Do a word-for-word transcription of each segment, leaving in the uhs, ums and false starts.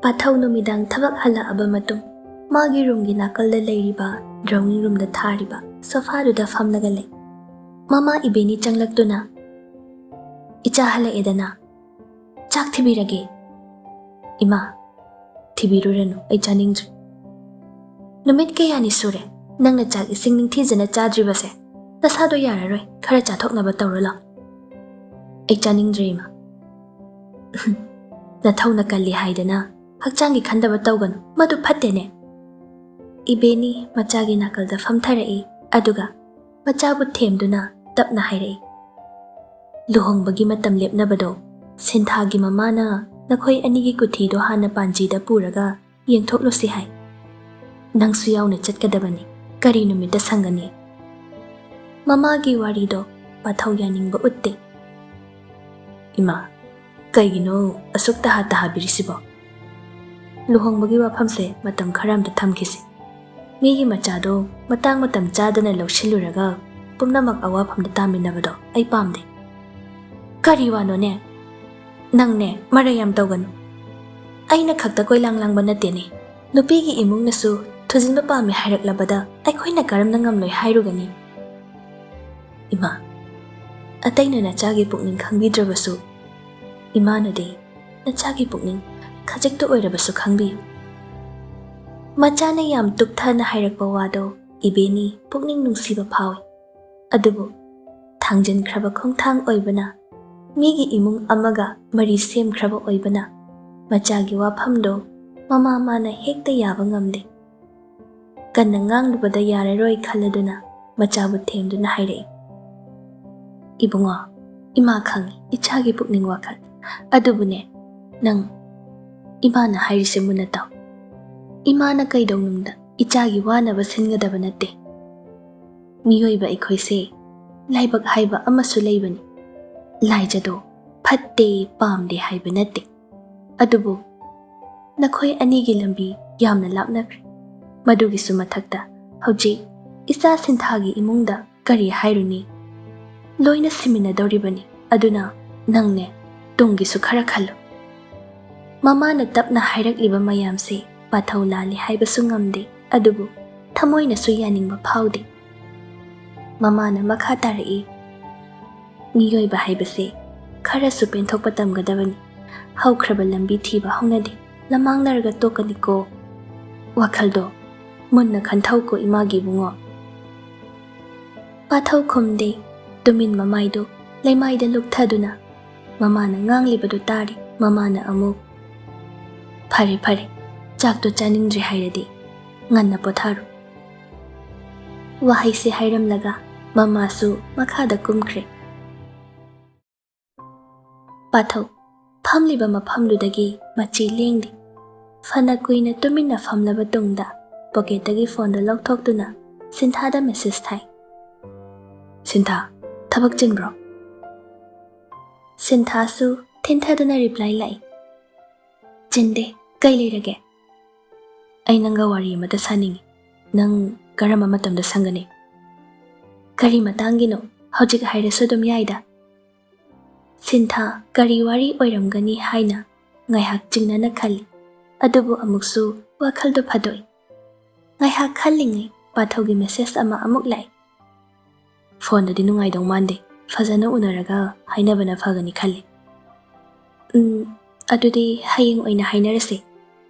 ꯄꯥꯊꯧ ꯅꯨꯃꯤꯗꯥꯡ ꯊꯕꯛ ꯍꯜꯂꯛꯑꯕ ꯃꯇꯨꯡ, ꯃꯥꯒꯤ ꯔꯨꯝꯒꯤ ꯅꯥꯀꯜꯗ ꯂꯩꯔꯤꯕ ꯗ꯭ꯔꯣꯋꯤꯡ ꯔꯨꯝꯗ ꯊꯥꯔꯤꯕ ꯁꯣꯐꯥꯗꯨꯗ ꯐꯝꯂꯒ ꯂꯩ꯫ ꯃꯃꯥ ꯏꯕꯦꯅꯤ ꯆꯪꯂꯛꯇꯨꯅ, "ꯏꯆꯥ ꯍꯜꯂꯛꯑꯦꯗꯅ, ꯆꯥꯛ ꯊꯤꯕꯤꯔꯒꯦ?" "ꯏꯃꯥ, ꯊꯤꯕꯤꯔꯨꯔꯅꯨ, ꯑꯩ ꯆꯥꯅꯤꯡꯗ꯭ꯔꯦ꯫ ꯅꯨꯃꯤꯠ ꯀꯌꯥꯅꯤ ꯁꯨꯔꯦ ꯅꯪꯅ ꯆꯥꯛ ꯏꯁꯤꯡ ꯅꯤꯡꯊꯤꯖꯅ ꯆꯥꯗ꯭ꯔꯤꯕꯁꯦ꯫ ꯅꯁꯥꯗꯣ ꯌꯥꯔꯔꯣꯏ, ꯈꯔ ꯆꯥꯊꯣꯛꯅꯕ ꯇꯧꯔꯣ ꯂꯥꯎ꯫" "ꯑꯩ ꯆꯥꯅꯤꯡꯗ꯭ꯔꯦ, ꯏꯃꯥ꯫" "ꯅꯊꯧꯅ ꯀꯜꯂꯤ ꯍꯥꯏꯗꯅ ꯍꯛꯆꯥꯡꯒꯤ ꯈꯟꯗꯕ ꯇꯧꯒꯅꯨ, ꯃꯗꯨ ꯐꯠꯇꯦꯅꯦ꯫" ꯏꯕꯦꯅꯤ ꯃꯆꯥꯒꯤ ꯅꯥꯀꯜꯗ ꯐꯝꯊꯔꯛꯏ, ꯑꯗꯨꯒ ꯃꯆꯥꯕꯨ ꯊꯦꯝꯗꯨꯅ ꯇꯞꯅ ꯍꯥꯏꯔꯛꯏ, "ꯂꯨꯍꯣꯡꯕꯒꯤ ꯃꯇꯝ ꯂꯦꯞꯅꯕꯗꯣ, ꯁꯤꯟꯊꯥꯒꯤ ꯃꯃꯥꯅ ꯅꯈꯣꯏ ꯑꯅꯤꯒꯤ ꯀꯨꯊꯤꯗꯣ ꯍꯥꯟꯅ ꯄꯥꯟꯖꯤꯗ ꯄꯨꯔꯒ ꯌꯦꯡꯊꯣꯛꯂꯨꯁꯤ ꯍꯥꯏ꯫ ꯅꯪꯁꯨ ꯌꯥꯎꯅ ꯆꯠꯀꯗꯕꯅꯤ, ꯀꯔꯤ ꯅꯨꯃꯤꯠꯇ ꯁꯪꯒꯅꯤ?" ꯃꯃꯥꯒꯤ ꯋꯥꯔꯤꯗꯣ ꯄꯥꯊꯧ ꯌꯥꯅꯤꯡꯕ ꯎꯠꯇꯦ꯫ "ꯏꯃꯥ, ꯀꯩꯒꯤꯅꯣ ꯑꯁꯨꯛ ꯇꯍꯥ ꯇꯍꯥꯕꯤꯔꯤꯁꯤꯕꯣ? ꯂꯨꯍꯣꯡꯕꯒꯤ ꯋꯥꯐꯝꯁꯦ ꯃꯇꯝ ꯈꯔ ꯑꯝꯇ ꯊꯝꯈꯤꯁꯤ꯫ ꯃꯤꯒꯤ ꯃꯆꯥꯗꯣ ꯃꯇꯥꯡ ꯃꯇꯝ ꯆꯥꯗꯅ ꯂꯧꯁꯤꯜꯂꯨꯔꯒ ꯄꯨꯝꯅꯃꯛ ꯑꯋꯥꯐꯝꯗ ꯇꯥꯃꯤꯟꯅꯕꯗꯣ ꯑꯩ ꯄꯥꯝꯗꯦ꯫" "ꯀꯔꯤ ꯋꯥꯅꯣꯅꯦ? ꯅꯪꯅꯦ, ꯃꯔꯩ ꯌꯥꯝ ꯇꯧꯒꯅꯨ꯫ ꯑꯩꯅ ꯈꯛꯇ ꯀꯣꯏꯂꯥꯡ ꯂꯥꯡꯕ ꯅꯠꯇꯦꯅꯦ꯫ ꯅꯨꯄꯤꯒꯤ ꯏꯃꯨꯡꯅꯁꯨ ꯊꯨꯖꯤꯟꯕ ꯄꯥꯝꯃꯤ ꯍꯥꯏꯔꯛꯂꯕꯗ ꯑꯩꯈꯣꯏꯅ ꯀꯔꯝꯅ ꯉꯝꯂꯣꯏ ꯍꯥꯏꯔꯨꯒꯅꯤ?" "ꯏꯃꯥ, ꯑꯇꯩꯅ ꯅꯆꯥꯒꯤ ꯄꯨꯛꯅꯤꯡ ꯈꯪꯕꯤꯗ꯭ꯔꯕꯁꯨ, ꯏꯃꯥꯅꯗꯤ ꯅꯆꯥꯒꯤ ꯄꯨꯛꯅꯤꯡ ꯈꯖꯤꯛꯇ ꯑꯣꯏꯔꯕꯁꯨ ꯈꯪꯕꯤꯌꯨ꯫" ꯃꯆꯥꯅ ꯌꯥꯝ ꯇꯨꯞꯊꯅ ꯍꯥꯏꯔꯛꯄ ꯋꯥꯗꯣ ꯏꯕꯦꯅꯤ ꯄꯨꯛꯅꯤꯡ ꯅꯨꯡꯁꯤꯕ ꯐꯥꯎꯏ꯫ ꯑꯗꯨꯕꯨ ꯊꯥꯡꯖꯤꯟꯈ꯭ꯔꯕ ꯈꯣꯡꯊꯥꯡ ꯑꯣꯏꯕꯅ, ꯃꯤꯒꯤ ꯏꯃꯨꯡ ꯑꯃꯒ ꯃꯔꯤ ꯁꯦꯝꯈ꯭ꯔꯕ ꯑꯣꯏꯕꯅ, ꯃꯆꯥꯒꯤ ꯋꯥꯐꯝꯗꯣ ꯃꯃꯥ ꯃꯥꯅ ꯍꯦꯛꯇ ꯌꯥꯕ ꯉꯝꯗꯦ꯫ ꯀꯟꯅ ꯉꯥꯡꯂꯨꯕꯗ ꯌꯥꯔꯔꯣꯏ ꯈꯜꯂꯗꯨꯅ ꯃꯆꯥꯕꯨ ꯊꯦꯝꯗꯨꯅ ꯍꯥꯏꯔꯛꯏ, "ꯏꯕꯨꯡꯉꯣ, ꯏꯃꯥ ꯈꯪꯏ ꯏꯆꯥꯒꯤ ꯄꯨꯛꯅꯤꯡ ꯋꯥꯈꯜ꯫ ꯑꯗꯨꯕꯨꯅꯦ, ꯅꯪ ꯏꯃꯥꯅ ꯍꯥꯏꯔꯤꯁꯦ ꯃꯨꯟꯅ ꯇꯥꯎ꯫ ꯏꯃꯥꯅ ꯀꯩꯗꯧꯅꯨꯡꯗ ꯏꯆꯥꯒꯤ ꯋꯥꯅꯕ ꯁꯤꯟꯒꯗꯕ ꯅꯠꯇꯦ꯫ ꯃꯤꯑꯣꯏꯕ ꯑꯩꯈꯣꯏꯁꯦ ꯂꯥꯏꯕꯛ ꯍꯥꯏꯕ ꯑꯃꯁꯨ ꯂꯩꯕꯅꯤ꯫ ꯂꯥꯏꯖꯗꯣ ꯐꯠꯇꯦ, ꯄꯥꯝꯗꯦ ꯍꯥꯏꯕ ꯅꯠꯇꯦ꯫ ꯑꯗꯨꯕꯨ ꯅꯈꯣꯏ ꯑꯅꯤꯒꯤ ꯂꯝꯕꯤ ꯌꯥꯝꯅ ꯂꯥꯞꯅꯈ꯭ꯔꯦ꯫ ꯃꯗꯨꯒꯤꯁꯨ ꯃꯊꯛꯇ ꯍꯧꯖꯤꯛ ꯏꯆꯥ ꯁꯤꯟꯊꯥꯒꯤ ꯏꯃꯨꯡꯗ ꯀꯔꯤ ꯍꯥꯏꯔꯨꯅꯤ? ꯂꯣꯏꯅ ꯁꯤꯃꯤꯟꯅꯗꯧꯔꯤꯕꯅꯤ꯫ ꯑꯗꯨꯅ ꯅꯪꯅꯦ, ꯇꯨꯡꯒꯤꯁꯨ ꯈꯔ ꯈꯜꯂꯨ꯫" ꯃꯃꯥꯅ ꯇꯞꯅ ꯍꯥꯏꯔꯛꯂꯤꯕ ꯃꯌꯥꯝꯁꯦ ꯄꯥꯊꯧ ꯂꯥꯜꯂꯤ ꯍꯥꯏꯕꯁꯨ ꯉꯝꯗꯦ, ꯑꯗꯨꯕꯨ ꯊꯃꯣꯏꯅꯁꯨ ꯌꯥꯅꯤꯡꯕ ꯐꯥꯎꯗꯦ꯫ ꯃꯃꯥꯅ ꯃꯈꯥ ꯇꯥꯔꯛꯏ, "ꯃꯤꯑꯣꯏꯕ ꯍꯥꯏꯕꯁꯦ ꯈꯔꯁꯨ ꯄꯦꯟꯊꯣꯛꯄ ꯇꯝꯒꯗꯕꯅꯤ꯫ ꯍꯧꯈ꯭ꯔꯕ ꯂꯝꯕꯤ ꯊꯤꯕ ꯍꯧꯅꯗꯦ, ꯂꯃꯥꯡꯅꯔꯒ ꯇꯣꯛꯀꯅꯤꯀꯣ꯫ ꯋꯥꯈꯜꯗꯣ ꯃꯨꯟꯅ ꯈꯟꯊꯧꯀꯣ ꯏꯃꯥꯒꯤ ꯏꯕꯨꯡꯉꯣ"꯫ ꯄꯥꯊꯧ ꯈꯨꯝꯗꯦ꯫ ꯇꯨꯃꯤꯟ ꯃꯃꯥꯏꯗꯨ ꯂꯩꯃꯥꯏꯗ ꯂꯨꯞꯊꯗꯨꯅ ꯃꯃꯥꯅ ꯉꯥꯡꯂꯤꯕꯗꯨ ꯇꯥꯔꯤ꯫ ꯃꯃꯥꯅ ꯑꯃꯨꯛ, "ꯐꯔꯦ, ꯐꯔꯦ, ꯆꯥꯛꯇꯣ ꯆꯥꯅꯤꯡꯗ꯭ꯔꯦ ꯍꯥꯏꯔꯗꯤ ꯉꯟꯅ ꯄꯣꯊꯥꯔꯣ"꯫ ꯋꯥꯍꯩꯁꯦ ꯍꯥꯏꯔꯝꯂꯒ ꯃꯃꯥꯁꯨ ꯃꯈꯥꯗ ꯀꯨꯝꯈ꯭ꯔꯦ꯫ ꯄꯥꯊꯧ ꯐꯝꯂꯤꯕ ꯃꯐꯝꯗꯨꯗꯒꯤ ꯃꯆꯤ ꯂꯦꯡꯗꯦ꯫ ꯐꯅ ꯀꯨꯏꯅ ꯇꯨꯃꯤꯟꯅ ꯐꯝꯂꯕ ꯇꯨꯡꯗ ꯄꯣꯀꯦꯠꯇꯒꯤ ꯐꯣꯟꯗꯨ ꯂꯧꯊꯣꯛꯇꯨꯅ ꯁꯤꯟꯊꯥꯗ ꯃꯦꯁꯦꯖ ꯊꯥꯏ꯫ "ꯁꯤꯟꯊꯥ, ꯊꯕꯛ ꯆꯤꯟꯕ꯭ꯔꯣ?" ꯁꯤꯟꯊꯥꯁꯨ ꯊꯤꯟꯊꯗꯨꯅ ꯔꯤꯄ꯭ꯂꯥꯏ ꯂꯥꯛꯏ꯫ "ꯆꯤꯟꯗꯦ, ꯀꯩ ꯂꯩꯔꯒꯦ?" "ꯑꯩ ꯅꯪꯒ ꯋꯥꯔꯤ ꯑꯃꯇ ꯁꯥꯅꯤꯡꯉꯤ꯫ ꯅꯪ ꯀꯔꯝꯕ ꯃꯇꯝꯗ ꯁꯪꯒꯅꯤ?" "ꯀꯔꯤ ꯃꯇꯥꯡꯒꯤꯅꯣ? ꯍꯧꯖꯤꯛ ꯍꯥꯏꯔꯁꯨ ꯑꯗꯨꯝ ꯌꯥꯏꯗ"꯫ ꯁꯤꯟꯊꯥ ꯀꯔꯤ ꯋꯥꯔꯤ ꯑꯣꯏꯔꯝꯒꯅꯤ ꯍꯥꯏꯅ ꯉꯥꯏꯍꯥꯛ ꯆꯤꯡꯅꯅ ꯈꯜꯂꯤ, ꯑꯗꯨꯕꯨ ꯑꯃꯨꯛꯁꯨ ꯋꯥꯈꯜꯗꯨ ꯐꯥꯗꯣꯛꯏ꯫ ꯉꯥꯏꯍꯥꯛ ꯈꯜꯂꯤꯉꯩ ꯄꯥꯊꯧꯒꯤ ꯃꯦꯁꯦꯖ ꯑꯃ ꯑꯃꯨꯛ ꯂꯥꯛꯏ꯫ "ꯐꯣꯟꯗꯗꯤ ꯅꯨꯡꯉꯥꯏꯗꯧ ꯃꯥꯟꯗꯦ, ꯐꯖꯅ ꯎꯅꯔꯒ ꯍꯥꯏꯅꯕꯅ ꯐꯒꯅꯤ ꯈꯜꯂꯤ"꯫ "ꯎꯝ, ꯑꯗꯨꯗꯤ ꯍꯌꯦꯡ ꯑꯣꯏꯅ ꯍꯥꯏꯅꯔꯁꯤ"꯫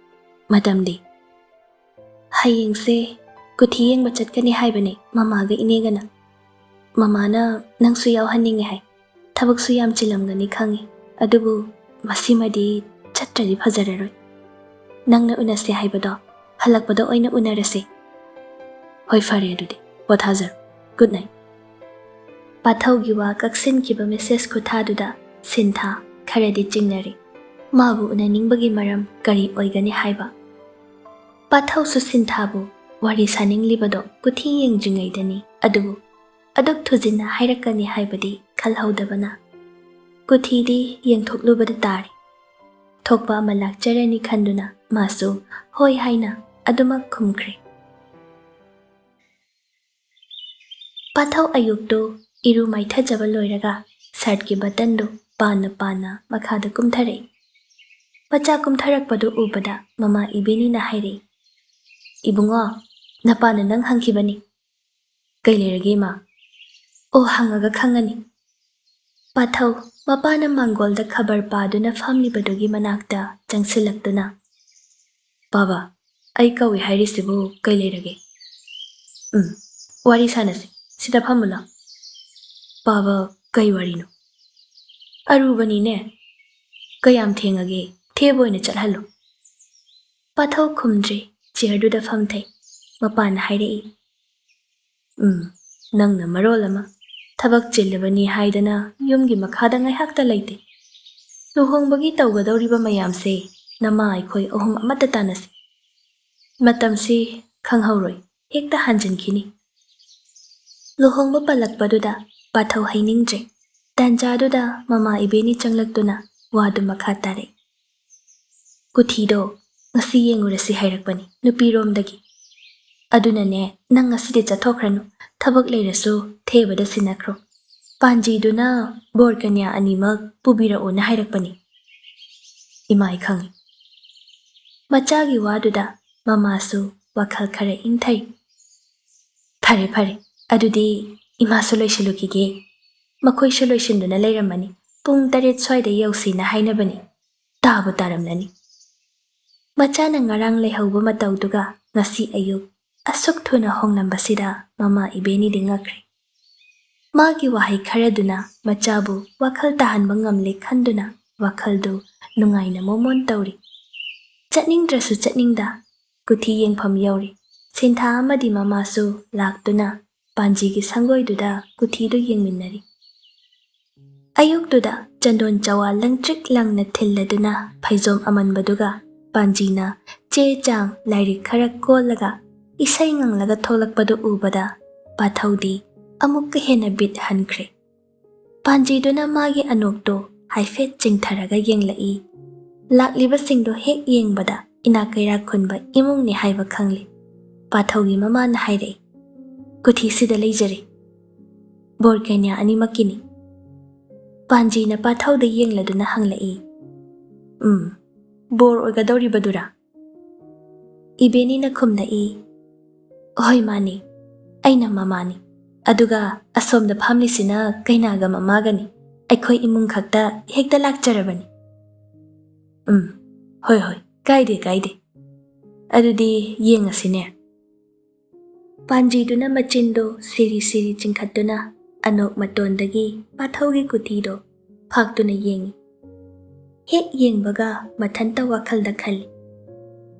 "ꯃꯇꯝꯗꯤ?" "ꯍꯌꯦꯡꯁꯦ ꯀꯨꯊꯤ ꯌꯦꯡꯕ ꯆꯠꯀꯅꯤ ꯍꯥꯏꯕꯅꯦ ꯃꯃꯥꯒ ꯏꯅꯦꯒꯅ꯫ ꯃꯃꯥꯅ ꯅꯪꯁꯨ ꯌꯥꯎꯍꯟꯅꯤꯡꯉꯦ ꯍꯥꯏ꯫ ꯊꯕꯛꯁꯨ ꯌꯥꯝ ꯆꯤꯜꯂꯝꯒꯅꯤ ꯈꯪꯉꯤ, ꯑꯗꯨꯕꯨ ꯃꯁꯤꯃꯗꯤ ꯆꯠꯇ꯭ꯔꯗꯤ ꯐꯖꯔꯔꯣꯏ꯫ ꯅꯪꯅ ꯎꯅꯁꯦ ꯍꯥꯏꯕꯗꯣ ꯍꯜꯂꯛꯄꯗ ꯑꯣꯏꯅ ꯎꯅꯔꯁꯦ"꯫ "ꯍꯣꯏ, ꯐꯔꯦ ꯑꯗꯨꯗꯤ, ꯄꯣꯊꯥꯖꯔꯣ꯫ Good night". ꯄꯥꯊꯧꯒꯤ ꯋꯥ ꯀꯛꯁꯤꯟꯈꯤꯕ ꯃꯦꯁꯦꯖ ꯈꯨꯊꯥꯗꯨꯗ ꯁꯤꯟꯊꯥ ꯈꯔꯗꯤ ꯆꯤꯡꯅꯔꯦ꯫ ꯃꯥꯕꯨ ꯎꯅꯅꯤꯡꯕꯒꯤ ꯃꯔꯝ ꯀꯔꯤ ꯑꯣꯏꯒꯅꯤ ꯍꯥꯏꯕ? ꯄꯥꯊꯧꯁꯨ ꯁꯤꯟꯊꯥꯕꯨ ꯋꯥꯔꯤ ꯁꯥꯅꯤꯡꯂꯤꯕꯗꯣ ꯀꯨꯊꯤ ꯌꯦꯡꯗ꯭ꯔꯤꯉꯩꯗꯅꯤ, ꯑꯗꯨꯕꯨ ꯑꯗꯨꯛ ꯊꯨꯖꯤꯟꯅ ꯍꯥꯏꯔꯛꯀꯅꯤ ꯍꯥꯏꯕꯗꯤ ꯈꯜꯍꯧꯗꯕꯅ ꯀꯨꯊꯤꯗꯤ ꯌꯦꯡꯊꯣꯛꯂꯨꯕꯗ ꯇꯥꯔꯦ꯫ ꯊꯣꯛꯄ ꯑꯃ ꯂꯥꯛꯆꯔꯅꯤ ꯈꯟꯗꯨꯅ ꯃꯥꯁꯨ ꯍꯣꯏ ꯍꯥꯏꯅ ꯑꯗꯨꯃꯛ ꯈꯨꯝꯈ꯭ꯔꯦ꯫ ꯄꯥꯊꯧ ꯑꯌꯨꯛꯇꯨ ꯏꯔꯨ ꯃꯥꯏꯊꯖꯕ ꯂꯣꯏꯔꯒ ꯁꯔꯠꯀꯤ ꯕꯇꯟꯗꯨ ꯄꯥꯟꯅ ꯄꯥꯟꯅ ꯃꯈꯥꯗ ꯀꯨꯝꯊꯔꯛꯏ꯫ ꯃꯆꯥ ꯀꯨꯝꯊꯔꯛꯄꯗꯨ ꯎꯕꯗ ꯃꯃꯥ ꯏꯕꯦꯅꯤꯅ ꯍꯥꯏꯔꯛꯏ, "ꯏꯕꯨꯡꯉꯣ, ꯅꯄꯥꯅ ꯅꯪ ꯍꯪꯈꯤꯕꯅꯤ꯫ ꯀꯩ ꯂꯩꯔꯒꯦ, ꯏꯃꯥ?" "ꯑꯣ, ꯍꯪꯉꯒ ꯈꯪꯉꯅꯤ꯫" ꯄꯥꯊꯧ, ꯃꯄꯥꯅ ꯃꯥꯡꯒꯣꯜꯗ ꯈꯕꯔ ꯄꯥꯗꯨꯅ ꯐꯝꯂꯤꯕꯗꯨꯒꯤ ꯃꯅꯥꯛꯇ ꯆꯪꯁꯤꯜꯂꯛꯇꯨꯅ, "ꯄꯥꯕ, ꯑꯩ ꯀꯧꯏ ꯍꯥꯏꯔꯤꯁꯤꯕꯨ ꯀꯩ ꯂꯩꯔꯒꯦ?" "ꯎꯝ, ꯋꯥꯔꯤ ꯁꯥꯟꯅꯁꯤ꯫ ꯁꯤꯗ ꯐꯝꯃꯨ ꯂꯥꯎ꯫" "ꯄꯥꯕ, ꯀꯩ ꯋꯥꯔꯤꯅꯣ?" "ꯑꯔꯨꯕꯅꯤꯅꯦ꯫ ꯀꯌꯥꯝ ꯊꯦꯡꯉꯒꯦ? ꯊꯦꯕ ꯑꯣꯏꯅ ꯆꯠꯍꯜꯂꯨ꯫" ꯄꯥꯊꯧ ꯈꯨꯝꯗ꯭ꯔꯦ, ꯆꯤꯌꯔꯗꯨꯗ ꯐꯝꯊꯩ꯫ ꯃꯄꯥꯅ ꯍꯥꯏꯔꯛꯏ, "ꯎꯝ, ꯅꯪꯅ ꯃꯔꯣꯜ ꯑꯃ꯫ ꯊꯕꯛ ꯆꯤꯜꯂꯕꯅꯤ ꯍꯥꯏꯗꯅ ꯌꯨꯝꯒꯤ ꯃꯈꯥꯗ ꯉꯥꯏꯍꯥꯛꯇ ꯂꯩꯇꯦ꯫ ꯂꯨꯍꯣꯡꯕꯒꯤ ꯇꯧꯒꯗꯧꯔꯤꯕ ꯃꯌꯥꯝꯁꯦ ꯅꯃꯥ ꯑꯩꯈꯣꯏ ꯑꯍꯨꯝ ꯑꯃꯠꯇ ꯇꯥꯟꯅꯁꯤ꯫ ꯃꯇꯝꯁꯤ ꯈꯪꯍꯧꯔꯣꯏ, ꯍꯦꯛꯇ ꯍꯟꯖꯤꯟꯈꯤꯅꯤ꯫" ꯂꯨꯍꯣꯡꯕ ꯄꯜꯂꯛꯄꯗꯨꯗ ꯄꯥꯊꯧ ꯍꯩꯅꯤꯡꯗ꯭ꯔꯦ꯫ ꯇꯥꯟꯖꯥꯗꯨꯗ ꯃꯃꯥ ꯏꯕꯦꯅꯤ ꯆꯪꯂꯛꯇꯨꯅ ꯋꯥꯗꯨ ꯃꯈꯥ ꯇꯥꯔꯛꯏ, "ꯀꯨꯊꯤꯗꯣ ꯉꯁꯤ ꯌꯦꯡꯉꯨꯔꯁꯤ ꯍꯥꯏꯔꯛꯄꯅꯤ ꯅꯨꯄꯤꯔꯣꯝꯗꯒꯤ꯫ ꯑꯗꯨꯅꯅꯦ, ꯅꯪ ꯉꯁꯤꯗꯤ ꯆꯠꯊꯣꯛꯈ꯭ꯔꯅꯨ, ꯊꯕꯛ ꯂꯩꯔꯁꯨ ꯊꯦꯕꯗ ꯁꯤꯟꯅꯈ꯭ꯔꯣ꯫ ꯄꯥꯟꯖꯤꯗꯨꯅ ꯕꯣꯔ ꯀꯟꯌꯥ ꯑꯅꯤꯃꯛ ꯄꯨꯕꯤꯔꯛꯎꯅ ꯍꯥꯏꯔꯛꯄꯅꯤ꯫" ꯏꯃꯥꯏ ꯈꯪꯉꯤ꯫ ꯃꯆꯥꯒꯤ ꯋꯥꯗꯨꯗ ꯃꯃꯥꯁꯨ ꯋꯥꯈꯜ ꯈꯔ ꯏꯪꯊꯩ꯫ "ꯐꯔꯦ, ꯐꯔꯦ, ꯑꯗꯨꯗꯤ ꯏꯃꯥꯁꯨ ꯂꯣꯏꯁꯤꯜꯂꯨꯈꯤꯒꯦ꯫ ꯃꯈꯣꯏꯁꯨ ꯂꯣꯏꯁꯤꯟꯗꯨꯅ ꯂꯩꯔꯝꯃꯅꯤ꯫ ꯄꯨꯡ ꯇꯔꯦꯠ ꯁ꯭ꯋꯥꯏꯗ ꯌꯧꯁꯤꯅ ꯍꯥꯏꯅꯕꯅꯤ꯫ ꯇꯥꯕꯨ ꯇꯥꯔꯝꯂꯅꯤ꯫" ꯃꯆꯥꯅ ꯉꯔꯥꯡ ꯂꯩꯍꯧꯕ ꯃꯇꯧꯗꯨꯒ ꯉꯁꯤ ꯑꯌꯨꯛ ꯑꯁꯨꯛ ꯊꯨꯅ ꯍꯣꯡꯂꯝꯕꯁꯤꯗ ꯃꯃꯥ ꯏꯕꯦꯅꯤꯗꯤ ꯉꯛꯈ꯭ꯔꯦ꯫ ꯃꯥꯒꯤ ꯋꯥꯍꯩ ꯈꯔꯗꯨꯅ ꯃꯆꯥꯕꯨ ꯋꯥꯈꯜ ꯇꯥꯍꯟꯕ ꯉꯝꯂꯦ ꯈꯟꯗꯨꯅ ꯋꯥꯈꯜꯗꯨ ꯅꯨꯡꯉꯥꯏꯅ ꯃꯣꯃꯣꯟ ꯇꯧꯔꯤ꯫ ꯆꯠꯅꯤꯡꯗ꯭ꯔꯁꯨ ꯆꯠꯅꯤꯡꯗ ꯀꯨꯊꯤ ꯌꯦꯡꯐꯝ ꯌꯧꯔꯤ꯫ ꯁꯤꯟꯊꯥ ꯑꯃꯗꯤ ꯃꯃꯥꯁꯨ ꯂꯥꯛꯇꯨꯅ ꯄꯥꯟꯖꯤꯒꯤ ꯁꯪꯒꯣꯏꯗꯨꯗ ꯀꯨꯊꯤꯗꯨ ꯌꯦꯡꯃꯤꯟꯅꯔꯤ꯫ ꯑꯌꯨꯛꯇꯨꯗ ꯆꯟꯗꯣꯟ ꯆꯋꯥ ꯂꯪꯇ꯭ꯔꯤꯛ ꯂꯪꯅ ꯊꯤꯜꯂꯗꯨꯅ ꯐꯩꯖꯣꯝ ꯑꯃꯟꯕꯗꯨꯒ ꯄꯥꯟꯖꯤꯅ ꯆꯦ ꯆꯥꯡ ꯂꯥꯏꯔꯤꯛ ꯈꯔ ꯀꯣꯜꯂꯒ ꯏꯁꯩ ꯉꯪꯂꯒ ꯊꯣꯛꯂꯛꯄꯗꯨ ꯎꯕꯗ ꯄꯥꯊꯧꯗꯤ ꯑꯃꯨꯛꯀ ꯍꯦꯟꯅ ꯕꯤꯠ ꯍꯟꯈ꯭ꯔꯦ꯫ ꯄꯥꯟꯖꯤꯗꯨꯅ ꯃꯥꯒꯤ ꯑꯅꯣꯛꯇꯨ ꯍꯥꯏꯐꯦꯠ ꯆꯤꯡꯊꯔꯒ ꯌꯦꯡꯂꯛꯏ꯫ ꯂꯥꯛꯂꯤꯕꯁꯤꯡꯗꯨ ꯍꯦꯛ ꯌꯦꯡꯕꯗ ꯏꯅꯥꯛ ꯀꯩꯔꯥꯛ ꯈꯨꯟꯕ ꯏꯃꯨꯡꯅꯤ ꯍꯥꯏꯕ ꯈꯪꯂꯤ꯫ ꯄꯥꯊꯧꯒꯤ ꯃꯃꯥꯅ ꯍꯥꯏꯔꯛꯏ, "ꯀꯨꯊꯤꯁꯤꯗ ꯂꯩꯖꯔꯦ꯫ ꯕꯣꯔ ꯀꯩꯅ꯭ꯌꯥ ꯑꯅꯤꯃꯛꯀꯤꯅꯤ꯫" ꯄꯥꯟꯖꯤꯅ ꯄꯥꯊꯧꯗ ꯌꯦꯡꯂꯗꯨꯅ ꯍꯪꯂꯛꯏ, "ꯎꯝ, ꯕꯣꯔ ꯑꯣꯏꯒꯗꯧꯔꯤꯕꯗꯨꯔꯥ? ꯏꯕꯦꯅꯤꯅ ꯈꯨꯝꯂꯛꯏ, "ꯍꯣꯏ, ꯃꯥꯅꯤ, ꯑꯩꯅ ꯃꯃꯥꯅꯤ꯫ ꯑꯗꯨꯒ ꯑꯁꯣꯝꯗ ꯐꯝꯂꯤꯁꯤꯅ ꯀꯩꯅꯥꯒ ꯃꯃꯥꯒꯅꯤ꯫ ꯑꯩꯈꯣꯏ ꯏꯃꯨꯡ ꯈꯛꯇ ꯍꯦꯛꯇ ꯂꯥꯛꯆꯔꯕꯅꯤ꯫" "ꯎꯝ, ꯍꯣꯏ, ꯍꯣꯏ, ꯀꯥꯏꯗꯦ, ꯀꯥꯏꯗꯦ꯫ ꯑꯗꯨꯗꯤ ꯌꯦꯡꯉꯁꯤꯅꯦ꯫" ꯄꯥꯟꯖꯤꯗꯨꯅ ꯃꯆꯤꯟꯗꯣ ꯁꯤꯔꯤ ꯁꯤꯔꯤ ꯆꯤꯡꯈꯠꯇꯨꯅ ꯑꯅꯣꯛ ꯃꯇꯣꯟꯗꯒꯤ ꯄꯥꯊꯧꯒꯤ ꯀꯨꯊꯤꯗꯣ ꯐꯥꯛꯇꯨꯅ ꯌꯦꯡꯉꯤ꯫ ꯍꯦꯛ ꯌꯦꯡꯕꯒ ꯃꯊꯟꯇ ꯋꯥꯈꯜꯗ ꯈꯜꯂꯤ,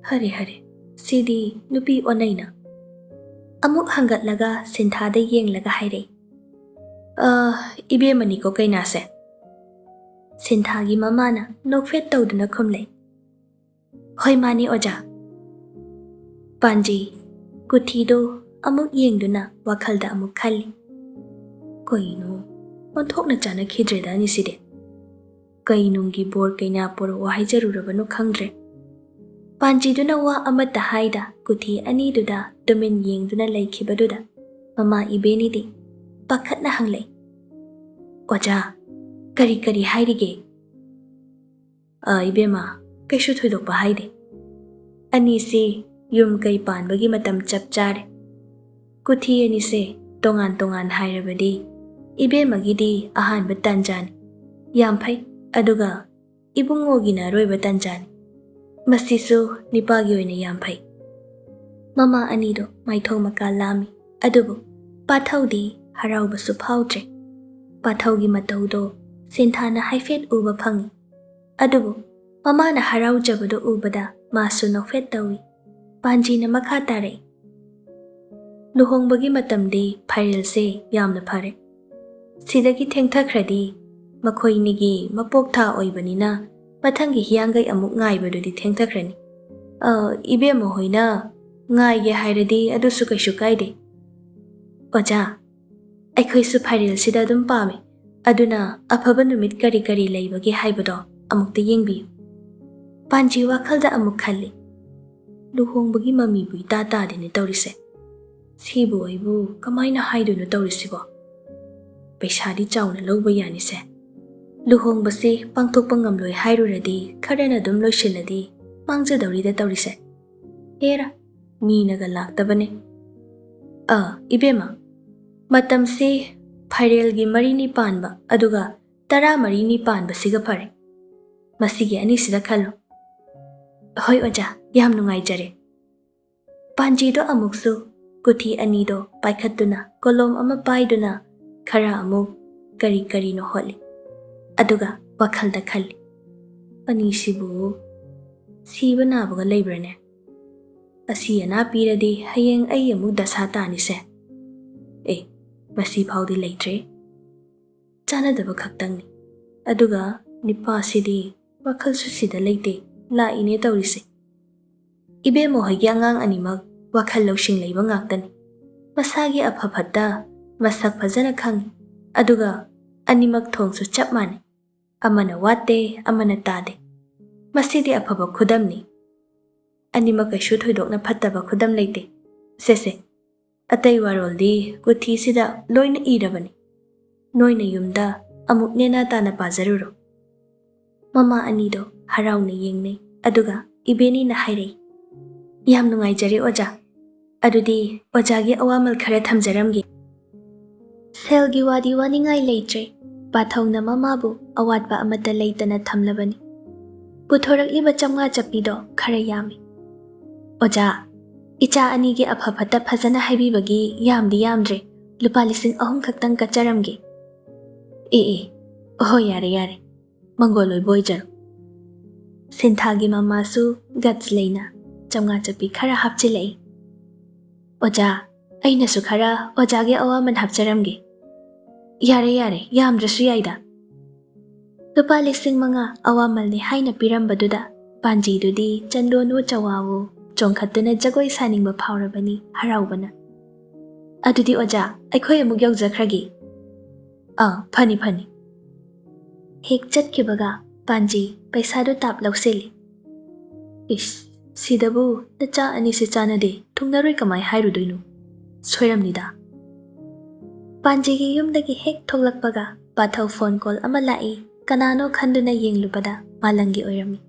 "ꯍꯔꯦ ꯍꯔꯦ, ꯁꯤꯗꯤ ꯅꯨꯄꯤ ꯑꯣꯟꯅꯩꯅ꯫" ꯑꯃꯨꯛ ꯍꯪꯒꯠꯂꯒ ꯁꯤꯟꯊꯥꯗ ꯌꯦꯡꯂꯒ ꯍꯥꯏꯔꯛꯏ, "ꯑ, ꯏꯕꯦꯝꯃꯅꯤꯀꯣ ꯀꯩꯅꯥꯁꯦ?" ꯁꯤꯟꯊꯥꯒꯤ ꯃꯃꯥꯅ ꯅꯣꯛꯐꯦꯠ ꯇꯧꯗꯨꯅ ꯈꯨꯝꯂꯛꯏ, "ꯍꯣꯏ, ꯃꯥꯅꯤ, ꯑꯣꯖꯥ꯫" ꯄꯥꯟꯖꯤ ꯀꯨꯊꯤꯗꯣ ꯑꯃꯨꯛ ꯌꯦꯡꯗꯨꯅ ꯋꯥꯈꯜꯗ ꯑꯃꯨꯛ ꯈꯜꯂꯤ, "ꯀꯩꯅꯣ, ꯑꯣꯟꯊꯣꯛꯅ ꯆꯥꯅꯈꯤꯗ꯭ꯔꯦꯗ ꯑꯅꯤꯁꯤꯗꯤ꯫ ꯀꯩ ꯅꯨꯡꯒꯤ ꯕꯣꯔ ꯀꯩꯅꯥ ꯄꯣꯔꯛꯑꯣ ꯍꯥꯏꯖꯔꯨꯔꯕꯅꯣ ꯈꯪꯗ꯭ꯔꯦ꯫" ꯄꯥꯟꯖꯤꯗꯨꯅ ꯋꯥ ꯑꯃꯠꯇ ꯍꯥꯏꯗ ꯀꯨꯊꯤ ꯑꯅꯤꯗꯨꯗ ꯇꯨꯃꯤꯟ ꯌꯦꯡꯗꯨꯅ ꯂꯩꯈꯤꯕꯗꯨꯗ ꯃꯃꯥ ꯏꯕꯦꯅꯤꯗꯤ ꯄꯥꯈꯠꯅ ꯍꯪꯂꯛꯏ, "ꯑꯣꯖꯥ, ꯀꯔꯤ ꯀꯔꯤ ꯍꯥꯏꯔꯤꯒꯦ?" "ꯑ, ꯏꯕꯦꯝꯃ, ꯀꯩꯁꯨ ꯊꯣꯏꯗꯣꯛꯄ ꯍꯥꯏꯗꯦ꯫ ꯑꯅꯤꯁꯤ ꯌꯨꯝ ꯀꯩ ꯄꯥꯟꯕꯒꯤ ꯃꯇꯝ ꯆꯞ ꯆꯥꯔꯦ꯫ ꯀꯨꯊꯤ ꯑꯅꯤꯁꯦ ꯇꯣꯉꯥꯟ ꯇꯣꯉꯥꯟ ꯍꯥꯏꯔꯕꯗꯤ ꯏꯕꯦꯝꯃꯒꯤꯗꯤ ꯑꯍꯥꯟꯕ ꯇꯥꯟꯖꯥꯅꯤ, ꯌꯥꯝ ꯐꯩ, ꯑꯗꯨꯒ ꯏꯕꯨꯡꯉꯣꯒꯤꯅ ꯑꯔꯣꯏꯕ ꯇꯥꯟꯖꯥꯅꯤ꯫ ꯃꯁꯤꯁꯨ ꯅꯤꯄꯥꯒꯤ ꯑꯣꯏꯅ ꯌꯥꯝ ꯐꯩ꯫" ꯃꯃꯥ ꯑꯅꯤꯗꯣ ꯃꯥꯏꯊꯣꯡ ꯃꯀꯥ ꯂꯥꯝꯃꯤ, ꯑꯗꯨꯕꯨ ꯄꯥꯊꯧꯗꯤ ꯍꯔꯥꯎꯕꯁꯨ ꯐꯥꯎꯗ꯭ꯔꯦ꯫ ꯄꯥꯊꯧꯒꯤ ꯃꯇꯧꯗꯣ ꯁꯤꯟꯊꯥꯅ ꯍꯥꯏꯐꯦꯠ ꯎꯕ ꯐꯪꯏ, ꯑꯗꯨꯕꯨ ꯃꯃꯥꯅ ꯍꯔꯥꯎꯖꯕꯗꯨ ꯎꯕꯗ ꯃꯥꯁꯨ ꯅꯣꯛꯐꯦꯠ ꯇꯧꯏ꯫ ꯄꯥꯟꯖꯤꯅ ꯃꯈꯥ ꯇꯥꯔꯛꯏ, "ꯂꯨꯍꯣꯡꯕꯒꯤ ꯃꯇꯝꯗꯤ ꯐꯥꯏꯔꯦꯜꯁꯦ ꯌꯥꯝꯅ ꯐꯔꯦ꯫ ꯁꯤꯗꯒꯤ ꯊꯦꯡꯊꯈ꯭ꯔꯗꯤ ꯃꯈꯣꯏꯅꯤꯒꯤ ꯃꯄꯣꯛ ꯊꯥ ꯑꯣꯏꯕꯅꯤꯅ ꯃꯊꯪꯒꯤ ꯍꯤꯌꯥꯡꯒꯩ ꯑꯃꯨꯛ ꯉꯥꯏꯕꯗꯨꯗꯤ ꯊꯦꯡꯊꯈ꯭ꯔꯅꯤ꯫ ꯑ, ꯏꯕꯦꯝꯃ ꯍꯣꯏꯅ ꯉꯥꯏꯒꯦ ꯍꯥꯏꯔꯗꯤ ꯑꯗꯨꯁꯨ ꯀꯩꯁꯨ ꯀꯥꯏꯗꯦ꯫" "ꯑꯣꯖꯥ, ꯑꯩꯈꯣꯏꯁꯨ ꯐꯥꯏꯔꯦꯜꯁꯤꯗ ꯑꯗꯨꯝ ꯄꯥꯝꯃꯤ꯫ ꯑꯗꯨꯅ ꯑꯐꯕ ꯅꯨꯃꯤꯠ ꯀꯔꯤ ꯀꯔꯤ ꯂꯩꯕꯒꯦ ꯍꯥꯏꯕꯗꯣ ꯑꯃꯨꯛꯇ ꯌꯦꯡꯕꯤꯌꯨ꯫" ꯄꯥꯟꯖꯤ ꯋꯥꯈꯜꯗ ꯑꯃꯨꯛ ꯈꯜꯂꯤ, "ꯂꯨꯍꯣꯡꯕꯒꯤ ꯃꯃꯤꯕꯨ ꯏꯇꯥ ꯇꯥꯗꯦꯅꯦ ꯇꯧꯔꯤꯁꯦ꯫ ꯁꯤꯕꯨ ꯑꯩꯕꯨ ꯀꯃꯥꯏꯅ ꯍꯥꯏꯗꯣꯏꯅꯣ ꯇꯧꯔꯤꯁꯤꯕꯣ? ꯄꯩꯁꯥꯗꯤ ꯆꯥꯎꯅ ꯂꯧꯕ ꯌꯥꯅꯤꯁꯦ꯫" ꯂꯨꯍꯣꯡꯕꯁꯤ ꯄꯥꯡꯊꯣꯛꯄ ꯉꯝꯂꯣꯏ ꯍꯥꯏꯔꯨꯔꯗꯤ ꯈꯔꯅ ꯑꯗꯨꯝ ꯂꯣꯏꯁꯤꯜꯂꯗꯤ ꯃꯥꯡꯖꯗꯧꯔꯤꯗ ꯇꯧꯔꯤꯁꯦ꯫ ꯍꯦꯔꯥ, ꯃꯤꯅꯒ ꯂꯥꯛꯇꯕꯅꯦ꯫ ꯑꯥ, ꯏꯕꯦꯝꯃ, ꯃꯇꯝꯁꯤ ꯐꯥꯏꯔꯦꯜꯒꯤ ꯃꯔꯤꯅꯤ ꯄꯥꯟꯕ ꯑꯗꯨꯒ ꯇꯔꯥꯃꯔꯤꯅꯤ ꯄꯥꯟꯕꯁꯤꯒ ꯐꯔꯦ꯫ ꯃꯁꯤꯒꯤ ꯑꯅꯤꯁꯤꯗ ꯈꯜꯂꯣ꯫ ꯍꯣꯏ ꯑꯣꯖꯥ, ꯌꯥꯝ ꯅꯨꯡꯉꯥꯏꯖꯔꯦ꯫ ꯄꯥꯟꯖꯤꯗꯣ ꯑꯃꯨꯛꯁꯨ ꯀꯨꯊꯤ ꯑꯅꯤꯗꯣ ꯄꯥꯏꯈꯠꯇꯨꯅ ꯀꯣꯂꯣꯝ ꯑꯃ ꯄꯥꯏꯗꯨꯅ ꯈꯔ ꯑꯃꯨꯛ ꯀꯔꯤ ꯀꯔꯤꯅꯣ ꯍꯣꯠꯂꯤ꯫ ꯑꯗꯨꯒ ꯋꯥꯈꯜꯗ ꯈꯜꯂꯤ, "ꯑꯅꯤꯁꯤꯕꯨ ꯁꯤꯕ ꯅꯥꯕꯒ ꯂꯩꯕ꯭ꯔꯅꯦ? ꯑꯁꯤ ꯑꯅꯥ ꯄꯤꯔꯗꯤ ꯍꯌꯦꯡ ꯑꯩ ꯑꯃꯨꯛ ꯗꯁꯥ ꯇꯥꯅꯤꯁꯦ꯫ ꯑꯦ, ꯃꯁꯤ ꯐꯥꯎꯗꯤ ꯂꯩꯇ꯭ꯔꯦ꯫ ꯆꯥꯟꯅꯗꯕ ꯈꯛꯇꯪꯅꯤ꯫ ꯑꯗꯨꯒ ꯅꯤꯄꯥꯁꯤꯗꯤ ꯋꯥꯈꯜꯁꯨ ꯁꯤꯗ ꯂꯩꯇꯦ, ꯂꯥꯛꯏꯅꯦ ꯇꯧꯔꯤꯁꯦ"꯫ ꯏꯕꯦꯝꯃ ꯍꯣꯏꯒꯤ ꯑꯉꯥꯡ ꯑꯅꯤꯃꯛ ꯋꯥꯈꯜ ꯂꯧꯁꯤꯡ ꯂꯩꯕ ꯉꯥꯛꯇꯅꯤ꯫ ꯃꯁꯥꯒꯤ ꯑꯐ ꯐꯠꯇ ꯃꯁꯛ ꯐꯖꯅ ꯈꯪꯏ꯫ ꯑꯗꯨꯒ ꯑꯅꯤꯃꯛ ꯊꯣꯡꯁꯨ ꯆꯞ ꯃꯥꯟꯅꯩ꯫ ꯑꯃꯅ ꯋꯥꯠꯇꯦ, ꯑꯃꯅ ꯇꯥꯗꯦ꯫ ꯃꯁꯤꯗꯤ ꯑꯐꯕ ꯈꯨꯗꯝꯅꯤ꯫ ꯑꯅꯤꯃꯛ ꯀꯩꯁꯨ ꯊꯣꯏꯗꯣꯛꯅ ꯐꯠꯇꯕ ꯈꯨꯗꯝ ꯂꯩꯇꯦ꯫ ꯁꯦ, ꯁꯦ, ꯑꯇꯩ ꯋꯥꯔꯣꯜꯗꯤ ꯀꯨꯊꯤꯁꯤꯗ ꯂꯣꯏꯅ ꯏꯔꯕꯅꯤ꯫ ꯅꯣꯏꯅ ꯌꯨꯝꯗ ꯑꯃꯨꯛ ꯅꯦꯅꯥ ꯇꯥꯅ ꯄꯥꯖꯔꯨꯔꯣ꯫ ꯃꯃꯥ ꯑꯅꯤꯗꯣ ꯍꯔꯥꯎꯅ ꯌꯦꯡꯅꯩ, ꯑꯗꯨꯒ ꯏꯕꯦꯅꯤꯅ ꯍꯥꯏꯔꯛꯏ, "ꯌꯥꯝ ꯅꯨꯡꯉꯥꯏꯖꯔꯦ ꯑꯣꯖꯥ꯫ ꯑꯗꯨꯗꯤ ꯑꯣꯖꯥꯒꯤ ꯑꯋꯥꯃꯜ ꯈꯔ ꯊꯝꯖꯔꯝꯒꯦ"꯫ ꯁꯦꯜꯒꯤ ꯋꯥꯗꯤ ꯋꯥꯅꯤꯡꯉꯥꯏ ꯂꯩꯇ꯭ꯔꯦ꯫ ꯄꯥꯊꯧꯅ ꯃꯃꯥꯕꯨ ꯑꯋꯥꯠꯄ ꯑꯃꯠꯇ ꯂꯩꯇꯅ ꯊꯝꯂꯕꯅꯤ꯫ ꯄꯨꯊꯣꯔꯛꯂꯤꯕ ꯆꯥꯝꯃꯉꯥ ꯆꯞꯄꯤꯗꯣ ꯈꯔ ꯌꯥꯝꯃꯤ꯫ "ꯑꯣꯖꯥ, ꯏꯆꯥ ꯑꯅꯤꯒꯤ ꯑꯐ ꯐꯠꯇ ꯐꯖꯅ ꯍꯥꯏꯕꯤꯕꯒꯤ ꯌꯥꯝꯗꯤ ꯌꯥꯝꯗ꯭ꯔꯦ, ꯂꯨꯄꯥ ꯂꯤꯁꯤꯡ ꯑꯍꯨꯝ ꯈꯛꯇꯪ ꯀꯠꯆꯔꯝꯒꯦ"꯫ "ꯑꯦ, ꯑꯦ, ꯍꯣꯏ, ꯌꯥꯔꯦ, ꯌꯥꯔꯦ, ꯃꯪꯒꯣꯜ ꯑꯣꯏꯕ ꯑꯣꯏꯖꯔꯣ"꯫ ꯁꯤꯟꯊꯥꯒꯤ ꯃꯃꯥꯁꯨ ꯒꯠꯁ ꯂꯩꯅ ꯆꯥꯝꯃꯉꯥ ꯆꯞꯄꯤ ꯈꯔ ꯍꯥꯞꯆꯤꯜꯂꯛꯏ꯫ "ꯑꯣꯖꯥ, ꯑꯩꯅꯁꯨ ꯈꯔ ꯑꯣꯖꯥꯒꯤ ꯑꯋꯥꯃꯟ ꯍꯥꯞꯆꯔꯝꯒꯦ"꯫ "ꯌꯥꯔꯦ, ꯌꯥꯔꯦ, ꯌꯥꯝꯗ꯭ꯔꯁꯨ ꯌꯥꯏꯗ"꯫ ꯂꯨꯄꯥ ꯂꯤꯁꯤꯡ ꯃꯉꯥ ꯑꯋꯥꯃꯜꯅꯤ ꯍꯥꯏꯅ ꯄꯤꯔꯝꯕꯗꯨꯗ ꯄꯥꯟꯖꯤꯗꯨꯗꯤ ꯆꯟꯗꯣꯟꯋꯣ ꯆꯋꯥꯋꯣ ꯆꯣꯡꯈꯠꯇꯨꯅ ꯖꯒꯣꯏ ꯁꯥꯅꯤꯡꯕ ꯐꯥꯎꯔꯕꯅꯤ ꯍꯔꯥꯎꯕꯅ꯫ "ꯑꯗꯨꯗꯤ ꯑꯣꯖꯥ, ꯑꯩꯈꯣꯏ ꯑꯃꯨꯛ ꯌꯧꯖꯈ꯭ꯔꯒꯦ"꯫ "ꯑꯥ, ꯐꯅꯤ, ꯐꯅꯤ"꯫ ꯍꯦꯛ ꯆꯠꯈꯤꯕꯒ ꯄꯥꯟꯖꯤ ꯄꯩꯁꯥꯗꯨ ꯇꯥꯞ ꯂꯧꯁꯤꯜꯂꯤ꯫ "ꯏꯁ, ꯁꯤꯗꯕꯨ ꯅꯆꯥ ꯑꯅꯤꯁꯦ ꯆꯥꯟꯅꯗꯦ, ꯊꯨꯡꯅꯔꯣꯏ ꯀꯃꯥꯏ ꯍꯥꯏꯔꯨꯗꯣꯏꯅꯣ? ꯁꯣꯏꯔꯝꯅꯤꯗ"꯫ ꯄꯥꯟꯖꯤꯒꯤ ꯌꯨꯝꯗꯒꯤ ꯍꯦꯛ ꯊꯣꯛꯂꯛꯄꯒ ꯄꯥꯊꯧ ꯐꯣꯟ ꯀꯣꯜ ꯑꯃ ꯂꯥꯛꯏ꯫ ꯀꯅꯥꯅꯣ ꯈꯟꯗꯨꯅ ꯌꯦꯡꯂꯨꯕꯗ ꯃꯥꯂꯪꯒꯤ ꯑꯣꯏꯔꯝꯃꯤ꯫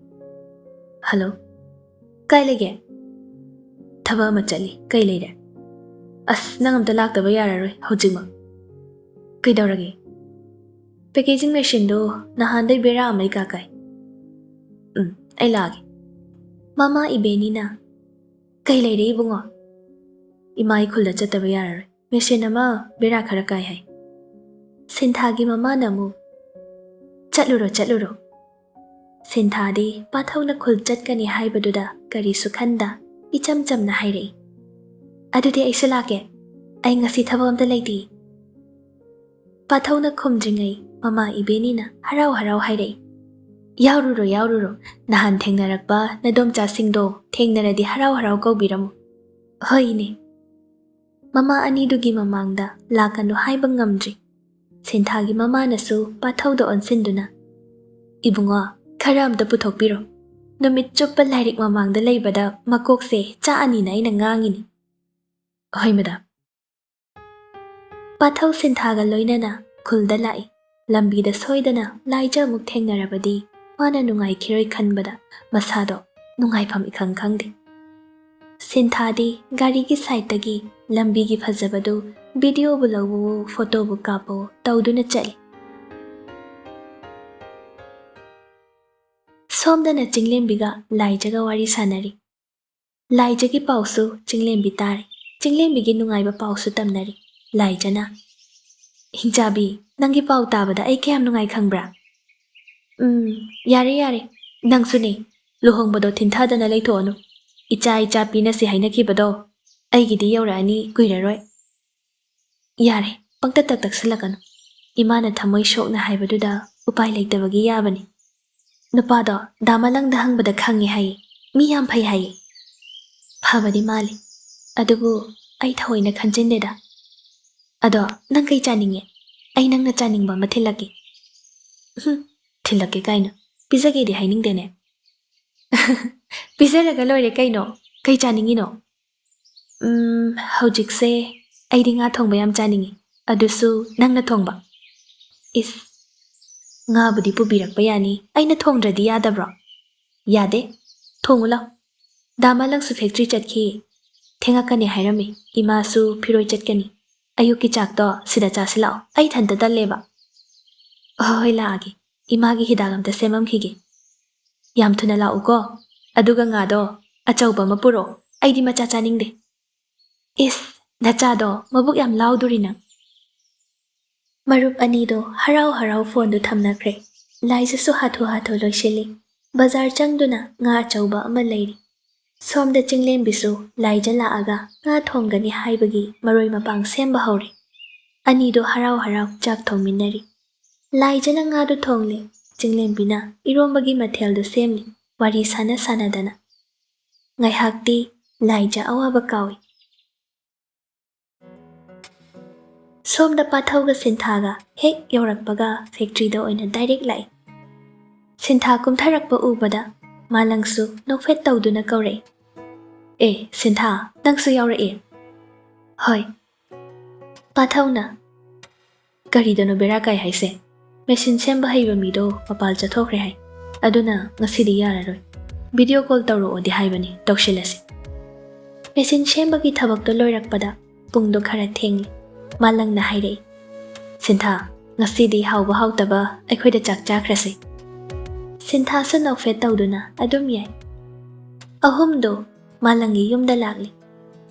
"ꯍꯜꯂꯣ, ꯀꯥꯏ ꯂꯩꯒꯦ?" "ꯊꯕꯛ ꯑꯃ ꯆꯠꯂꯤ꯫ ꯀꯩ ꯂꯩꯔꯦ?" "ꯑꯁ, ꯅꯪ ꯑꯝꯇ ꯂꯥꯛꯇꯕ ꯌꯥꯔꯔꯣꯏ ꯍꯧꯖꯤꯛꯃꯛ꯫" "ꯀꯩꯗꯧꯔꯒꯦ?" "ꯄꯦꯀꯦꯖꯤꯡ ꯃꯦꯁꯤꯟꯗꯣ ꯅꯍꯥꯟꯗꯩ ꯕꯦꯔꯥ ꯑꯃ ꯏꯀꯥ ꯀꯥꯏ꯫" "ꯎꯝ, ꯑꯩ ꯂꯥꯛꯑꯒꯦ꯫" ꯃꯃꯥ ꯏꯕꯦꯅꯤꯅ, "ꯀꯩ ꯂꯩꯔꯦ ꯏꯕꯨꯡꯉꯣ?" "ꯏꯃꯥ, ꯑꯩ ꯈꯨꯜꯗ ꯆꯠꯇꯕ ꯌꯥꯔꯔꯣꯏ꯫ ꯃꯦꯁꯤꯟ ꯑꯃ ꯕꯦꯔꯥ ꯈꯔ ꯀꯥꯏ ꯍꯥꯏ꯫" ꯁꯤꯟꯊꯥꯒꯤ ꯃꯃꯥꯅ ꯑꯃꯨꯛ, "ꯆꯠꯂꯨꯔꯣ, ꯆꯠꯂꯨꯔꯣ꯫" ꯁꯤꯟꯊꯥꯗꯤ ꯄꯥꯊꯧꯅ ꯈꯨꯜ ꯆꯠꯀꯅꯤ ꯍꯥꯏꯕꯗꯨꯗ ꯀꯔꯤꯁꯨ ꯈꯟꯗ ꯏꯆꯝ ꯆꯝꯅ ꯍꯥꯏꯔꯛꯏ, "ꯑꯗꯨꯗꯤ ꯑꯩꯁꯨ ꯂꯥꯛꯀꯦ꯫ ꯑꯩ ꯉꯁꯤ ꯊꯕꯛ ꯑꯝꯇ ꯂꯩꯇꯦ꯫" ꯄꯥꯊꯧꯅ ꯈꯨꯝꯗ꯭ꯔꯤꯉꯩ ꯃꯃꯥ ꯏꯕꯦꯅꯤꯅ ꯍꯔꯥꯎ ꯍꯔꯥꯎ ꯍꯥꯏꯔꯛꯏ, "ꯌꯥꯎꯔꯨꯔꯣ, ꯌꯥꯎꯔꯨꯔꯣ꯫ ꯅꯍꯥꯟ ꯊꯦꯡꯅꯔꯛꯄ ꯅꯗꯣꯝꯆꯥꯁꯤꯡꯗꯣ ꯊꯦꯡꯅꯔꯗꯤ ꯍꯔꯥꯎ ꯍꯔꯥꯎ ꯀꯧꯕꯤꯔꯝꯃꯨ꯫" "ꯍꯣꯏ, ꯏꯅꯦ꯫" ꯃꯃꯥ ꯑꯅꯤꯗꯨꯒꯤ ꯃꯃꯥꯡꯗ ꯂꯥꯛꯀꯅꯨ ꯍꯥꯏꯕ ꯉꯝꯗ꯭ꯔꯤ꯫ ꯁꯤꯟꯊꯥꯒꯤ ꯃꯃꯥꯅꯁꯨ ꯄꯥꯊꯧꯗ ꯑꯣꯟꯁꯤꯟꯗꯨꯅ, "ꯏꯕꯨꯡꯉꯣ, ꯈꯔ ꯑꯝꯇ ꯄꯨꯊꯣꯛꯄꯤꯔꯣ꯫ ꯅꯨꯃꯤꯠ ꯆꯨꯞꯄ ꯂꯥꯏꯔꯤꯛ ꯃꯃꯥꯡꯗ ꯂꯩꯕꯗ ꯃꯀꯣꯛꯁꯦ ꯆꯥꯛꯑꯅꯤꯅ ꯑꯩꯅ ꯉꯥꯡꯉꯤꯅꯤ꯫" "ꯍꯣꯏ, ꯃꯦꯗꯥꯝ꯫" ꯄꯥꯊꯧ ꯁꯤꯟꯊꯥꯒ ꯂꯣꯏꯅꯅ ꯈꯨꯜꯗ ꯂꯥꯛꯏ꯫ ꯂꯝꯕꯤꯗ ꯁꯣꯏꯗꯅ ꯂꯥꯏꯖ ꯑꯃꯨꯛ ꯊꯦꯡꯅꯔꯕꯗꯤ ꯃꯥꯅ ꯅꯨꯡꯉꯥꯏꯈꯤꯔꯣꯏ ꯈꯟꯕꯗ ꯃꯁꯥꯗꯣ ꯅꯨꯡꯉꯥꯏꯐꯝ ꯏꯈꯪ ꯈꯪꯗꯦ꯫ ꯁꯤꯟꯊꯥꯗꯤ ꯒꯥꯔꯤꯒꯤ ꯁꯥꯏꯠꯇꯒꯤ ꯂꯝꯕꯤꯒꯤ ꯐꯖꯕꯗꯨ ꯚꯤꯗꯤꯑꯣꯕꯨ ꯂꯧꯕꯋꯣ, ꯐꯣꯇꯣꯕꯨ ꯀꯥꯞꯄꯋꯣ ꯇꯧꯗꯨꯅ ꯆꯠꯂꯤ꯫ ꯁꯣꯝꯗꯅ ꯆꯤꯡꯂꯦꯝꯕꯤꯒ ꯂꯥꯏꯖꯒ ꯋꯥꯔꯤ ꯁꯥꯟꯅꯔꯤ꯫ ꯂꯥꯏꯖꯒꯤ ꯄꯥꯎꯁꯨ ꯆꯤꯡꯂꯦꯝꯕꯤ ꯇꯥꯔꯤ꯫ ꯆꯤꯡꯂꯦꯝꯕꯤꯒꯤ ꯅꯨꯡꯉꯥꯏꯕ ꯄꯥꯎꯁꯨ ꯇꯝꯅꯔꯤ꯫ ꯂꯥꯏꯖꯅ, "ꯍꯤꯡꯆꯥꯕꯤ, ꯅꯪꯒꯤ ꯄꯥꯎ ꯇꯥꯕꯗ ꯑꯩ ꯀꯌꯥꯝ ꯅꯨꯡꯉꯥꯏ ꯈꯪꯕ꯭ꯔꯥ?" "ꯎꯝ, ꯌꯥꯔꯦ, ꯌꯥꯔꯦ꯫ ꯅꯪꯁꯨꯅꯦ, ꯂꯨꯍꯣꯡꯕꯗꯣ ꯊꯤꯟꯊꯗꯅ ꯂꯩꯊꯣꯛꯑꯅꯨ꯫ ꯏꯆꯥ ꯏꯆꯥ ꯄꯤꯅꯁꯤ ꯍꯥꯏꯅꯈꯤꯕꯗꯣ ꯑꯩꯒꯤꯗꯤ ꯌꯧꯔꯛꯑꯅꯤ ꯀꯨꯏꯔꯔꯣꯏ꯫" "ꯌꯥꯔꯦ, ꯄꯪꯇꯛ ꯇꯛ ꯇꯛꯁꯤꯜꯂꯛꯀꯅꯨ꯫ ꯏꯃꯥꯅ ꯊꯃꯣꯏ ꯁꯣꯛꯅ ꯍꯥꯏꯕꯗꯨꯗ ꯎꯄꯥꯏ ꯂꯩꯇꯕꯒꯤ ꯌꯥꯕꯅꯤ꯫ ꯅꯨꯄꯥꯗꯣ ꯗꯥ ꯃꯂꯪꯗ ꯍꯪꯕꯗ ꯈꯪꯉꯦ ꯍꯥꯏꯌꯦ꯫ ꯃꯤ ꯌꯥꯝ ꯐꯩ ꯍꯥꯏꯌꯦ꯫" "ꯐꯕꯗꯤ ꯃꯥꯜꯂꯤ꯫ ꯑꯗꯨꯕꯨ ꯑꯩ ꯊꯑꯣꯏꯅ ꯈꯟꯖꯤꯟꯗꯦꯗ꯫ ꯑꯗꯣ ꯅꯪ ꯀꯩ ꯆꯥꯅꯤꯡꯉꯦ? ꯑꯩ ꯅꯪꯅ ꯆꯥꯅꯤꯡꯕ ꯑꯃ ꯊꯤꯜꯂꯛꯀꯦ꯫" "ꯍꯨꯝ, ꯊꯤꯜꯂꯛꯀꯦ ꯀꯥꯏꯅ꯫ ꯄꯤꯖꯒꯦꯗꯤ ꯍꯥꯏꯅꯤꯡꯗꯦꯅꯦ꯫" "ꯄꯤꯖꯔꯒ ꯂꯣꯏꯔꯦ ꯀꯩꯅꯣ꯫ ꯀꯩ ꯆꯥꯅꯤꯡꯉꯤꯅꯣ?" "ꯎꯝ, ꯍꯧꯖꯤꯛꯁꯦ ꯑꯩꯗꯤ ꯉꯥ ꯊꯣꯡꯕ ꯌꯥꯝ ꯆꯥꯅꯤꯡꯉꯤ, ꯑꯗꯨꯁꯨ ꯅꯪꯅ ꯊꯣꯡꯕ꯫" "ꯏꯁ, "ꯉꯥꯕꯨꯗꯤ ꯄꯨꯕꯤꯔꯛꯄ ꯌꯥꯅꯤ, ꯑꯩꯅ ꯊꯣꯡꯗ꯭ꯔꯗꯤ ꯌꯥꯗꯕ꯭ꯔꯣ?" "ꯌꯥꯗꯦ, ꯊꯣꯡꯉꯨ ꯂꯥꯎ꯫ ꯗꯥ ꯃꯥꯂꯪꯁꯨ ꯐꯦꯛꯇ꯭ꯔꯤ ꯆꯠꯈꯤ, ꯊꯦꯡꯉꯛꯀꯅꯤ ꯍꯥꯏꯔꯝꯃꯤ꯫ ꯏꯃꯥꯁꯨ ꯐꯤꯔꯣꯏ ꯆꯠꯀꯅꯤ꯫ ꯑꯌꯨꯛꯀꯤ ꯆꯥꯛꯇꯣ ꯁꯤꯗ ꯆꯥꯁꯤ ꯂꯥꯛꯑꯣ, ꯑꯩ ꯏꯊꯟꯇ ꯇꯜꯂꯦꯕ꯫" "ꯍꯣꯏ ꯍꯣꯏ, ꯂꯥꯛꯑꯒꯦ꯫ ꯏꯃꯥꯒꯤ ꯍꯤꯗꯥꯛ ꯑꯝꯇ ꯁꯦꯝꯃꯝꯈꯤꯒꯦ꯫ ꯌꯥꯝ ꯊꯨꯅ ꯂꯥꯛꯎꯀꯣ꯫ ꯑꯗꯨꯒ ꯉꯥꯗꯣ ꯑꯆꯧꯕ ꯑꯃ ꯄꯨꯔꯛꯑꯣ, ꯑꯩꯗꯤ ꯃꯆꯥ ꯆꯥꯅꯤꯡꯗꯦ꯫" "ꯏꯁ, ꯅꯆꯥꯗꯣ ꯃꯕꯨꯛ ꯌꯥꯝ ꯂꯥꯎꯗꯣꯔꯤ ꯅꯪ꯫" ꯃꯔꯨꯞ ꯑꯅꯤꯗꯣ ꯍꯔꯥꯎ ꯍꯔꯥꯎ ꯐꯣꯟꯗꯨ ꯊꯝꯅꯈ꯭ꯔꯦ꯫ ꯂꯥꯏꯖꯁꯨ ꯍꯥꯊꯨ ꯍꯥꯊꯨ ꯂꯣꯏꯁꯤꯜꯂꯤ꯫ ꯕꯖꯥꯔ ꯆꯪꯗꯨꯅ ꯉꯥ ꯑꯆꯧꯕ ꯑꯃ ꯂꯩꯔꯤ꯫ ꯁꯣꯝꯗ ꯆꯤꯡꯂꯦꯝꯕꯤꯁꯨ ꯂꯥꯏꯖ ꯂꯥꯛꯑꯒ ꯉꯥ ꯊꯣꯡꯒꯅꯤ ꯍꯥꯏꯕꯒꯤ ꯃꯔꯣꯏ ꯃꯄꯥꯡ ꯁꯦꯝꯕ ꯍꯧꯔꯦ꯫ ꯑꯅꯤꯗꯣ ꯍꯔꯥꯎ ꯍꯔꯥꯎ ꯆꯥꯛ ꯊꯣꯡꯃꯤꯟꯅꯔꯤ꯫ ꯂꯥꯏꯖꯅ ꯉꯥꯗꯨ ꯊꯣꯡꯂꯦ, ꯆꯤꯡꯂꯦꯝꯕꯤꯅ ꯏꯔꯣꯝꯕꯒꯤ ꯃꯊꯦꯜꯗꯨ ꯁꯦꯝꯂꯤ, ꯋꯥꯔꯤ ꯁꯥꯟꯅ ꯁꯥꯟꯅꯗꯅ꯫ ꯉꯥꯏꯍꯥꯛꯇꯤ ꯂꯥꯏꯖ ꯑꯋꯥꯕ ꯀꯥꯎꯏ꯫ ꯁꯣꯝꯗ ꯄꯥꯊꯧꯒ ꯁꯤꯟꯊꯥꯒ ꯍꯦꯛ ꯌꯧꯔꯛꯄꯒ ꯐꯦꯛꯇ꯭ꯔꯤꯗ ꯑꯣꯏꯅ ꯗꯥꯏꯔꯦꯛ ꯂꯥꯛꯏ꯫ ꯁꯤꯟꯊꯥ ꯀꯨꯝꯊꯔꯛꯄ ꯎꯕꯗ ꯃꯥꯂꯪꯁꯨ ꯅꯣꯛꯐꯦꯠ ꯇꯧꯗꯨꯅ ꯀꯧꯔꯛꯏ, "ꯑꯦ ꯁꯤꯟꯊꯥ, ꯅꯪꯁꯨ ꯌꯥꯎꯔꯛꯑꯦ?" "ꯍꯣꯏ꯫" ꯄꯥꯊꯧꯅ, "ꯀꯔꯤꯗꯅꯣ ꯕꯦꯔꯥ ꯀꯥꯏ ꯍꯥꯏꯁꯦ? ꯃꯦꯁꯤꯟ ꯁꯦꯝꯕ ꯍꯩꯕ ꯃꯤꯗꯣ ꯃꯄꯥꯜ ꯆꯠꯊꯣꯛꯈ꯭ꯔꯦ ꯍꯥꯏ꯫ ꯑꯗꯨꯅ ꯉꯁꯤꯗꯤ ꯌꯥꯔꯔꯣꯏ꯫ ꯚꯤꯗꯤꯑꯣ ꯀꯣꯜ ꯇꯧꯔꯛꯑꯣꯗꯤ ꯍꯥꯏꯕꯅꯤ, ꯇꯧꯁꯤꯜꯂꯁꯤ꯫" ꯃꯦꯁꯤꯟ ꯁꯦꯝꯕꯒꯤ ꯊꯕꯛꯇꯣ ꯂꯣꯏꯔꯛꯄꯗ ꯄꯨꯡꯗꯣ ꯈꯔ ꯊꯦꯡꯂꯦ꯫ ꯃꯥꯂꯪꯅ ꯍꯥꯏꯔꯛꯏ, "ꯁꯤꯟꯊꯥ, ꯉꯁꯤꯗꯤ ꯍꯥꯎꯕ ꯍꯥꯎꯇꯕ ꯑꯩꯈꯣꯏꯗ ꯆꯥꯛ ꯆꯥꯈ꯭ꯔꯁꯤ꯫" ꯁꯤꯟꯊꯥꯁꯨ ꯅꯣꯛꯐꯦꯠ ꯇꯧꯗꯨꯅ ꯑꯗꯨꯝ ꯌꯥꯏ꯫ ꯑꯍꯨꯝꯗꯣ ꯃꯥꯂꯪꯒꯤ ꯌꯨꯝꯗ ꯂꯥꯛꯂꯤ꯫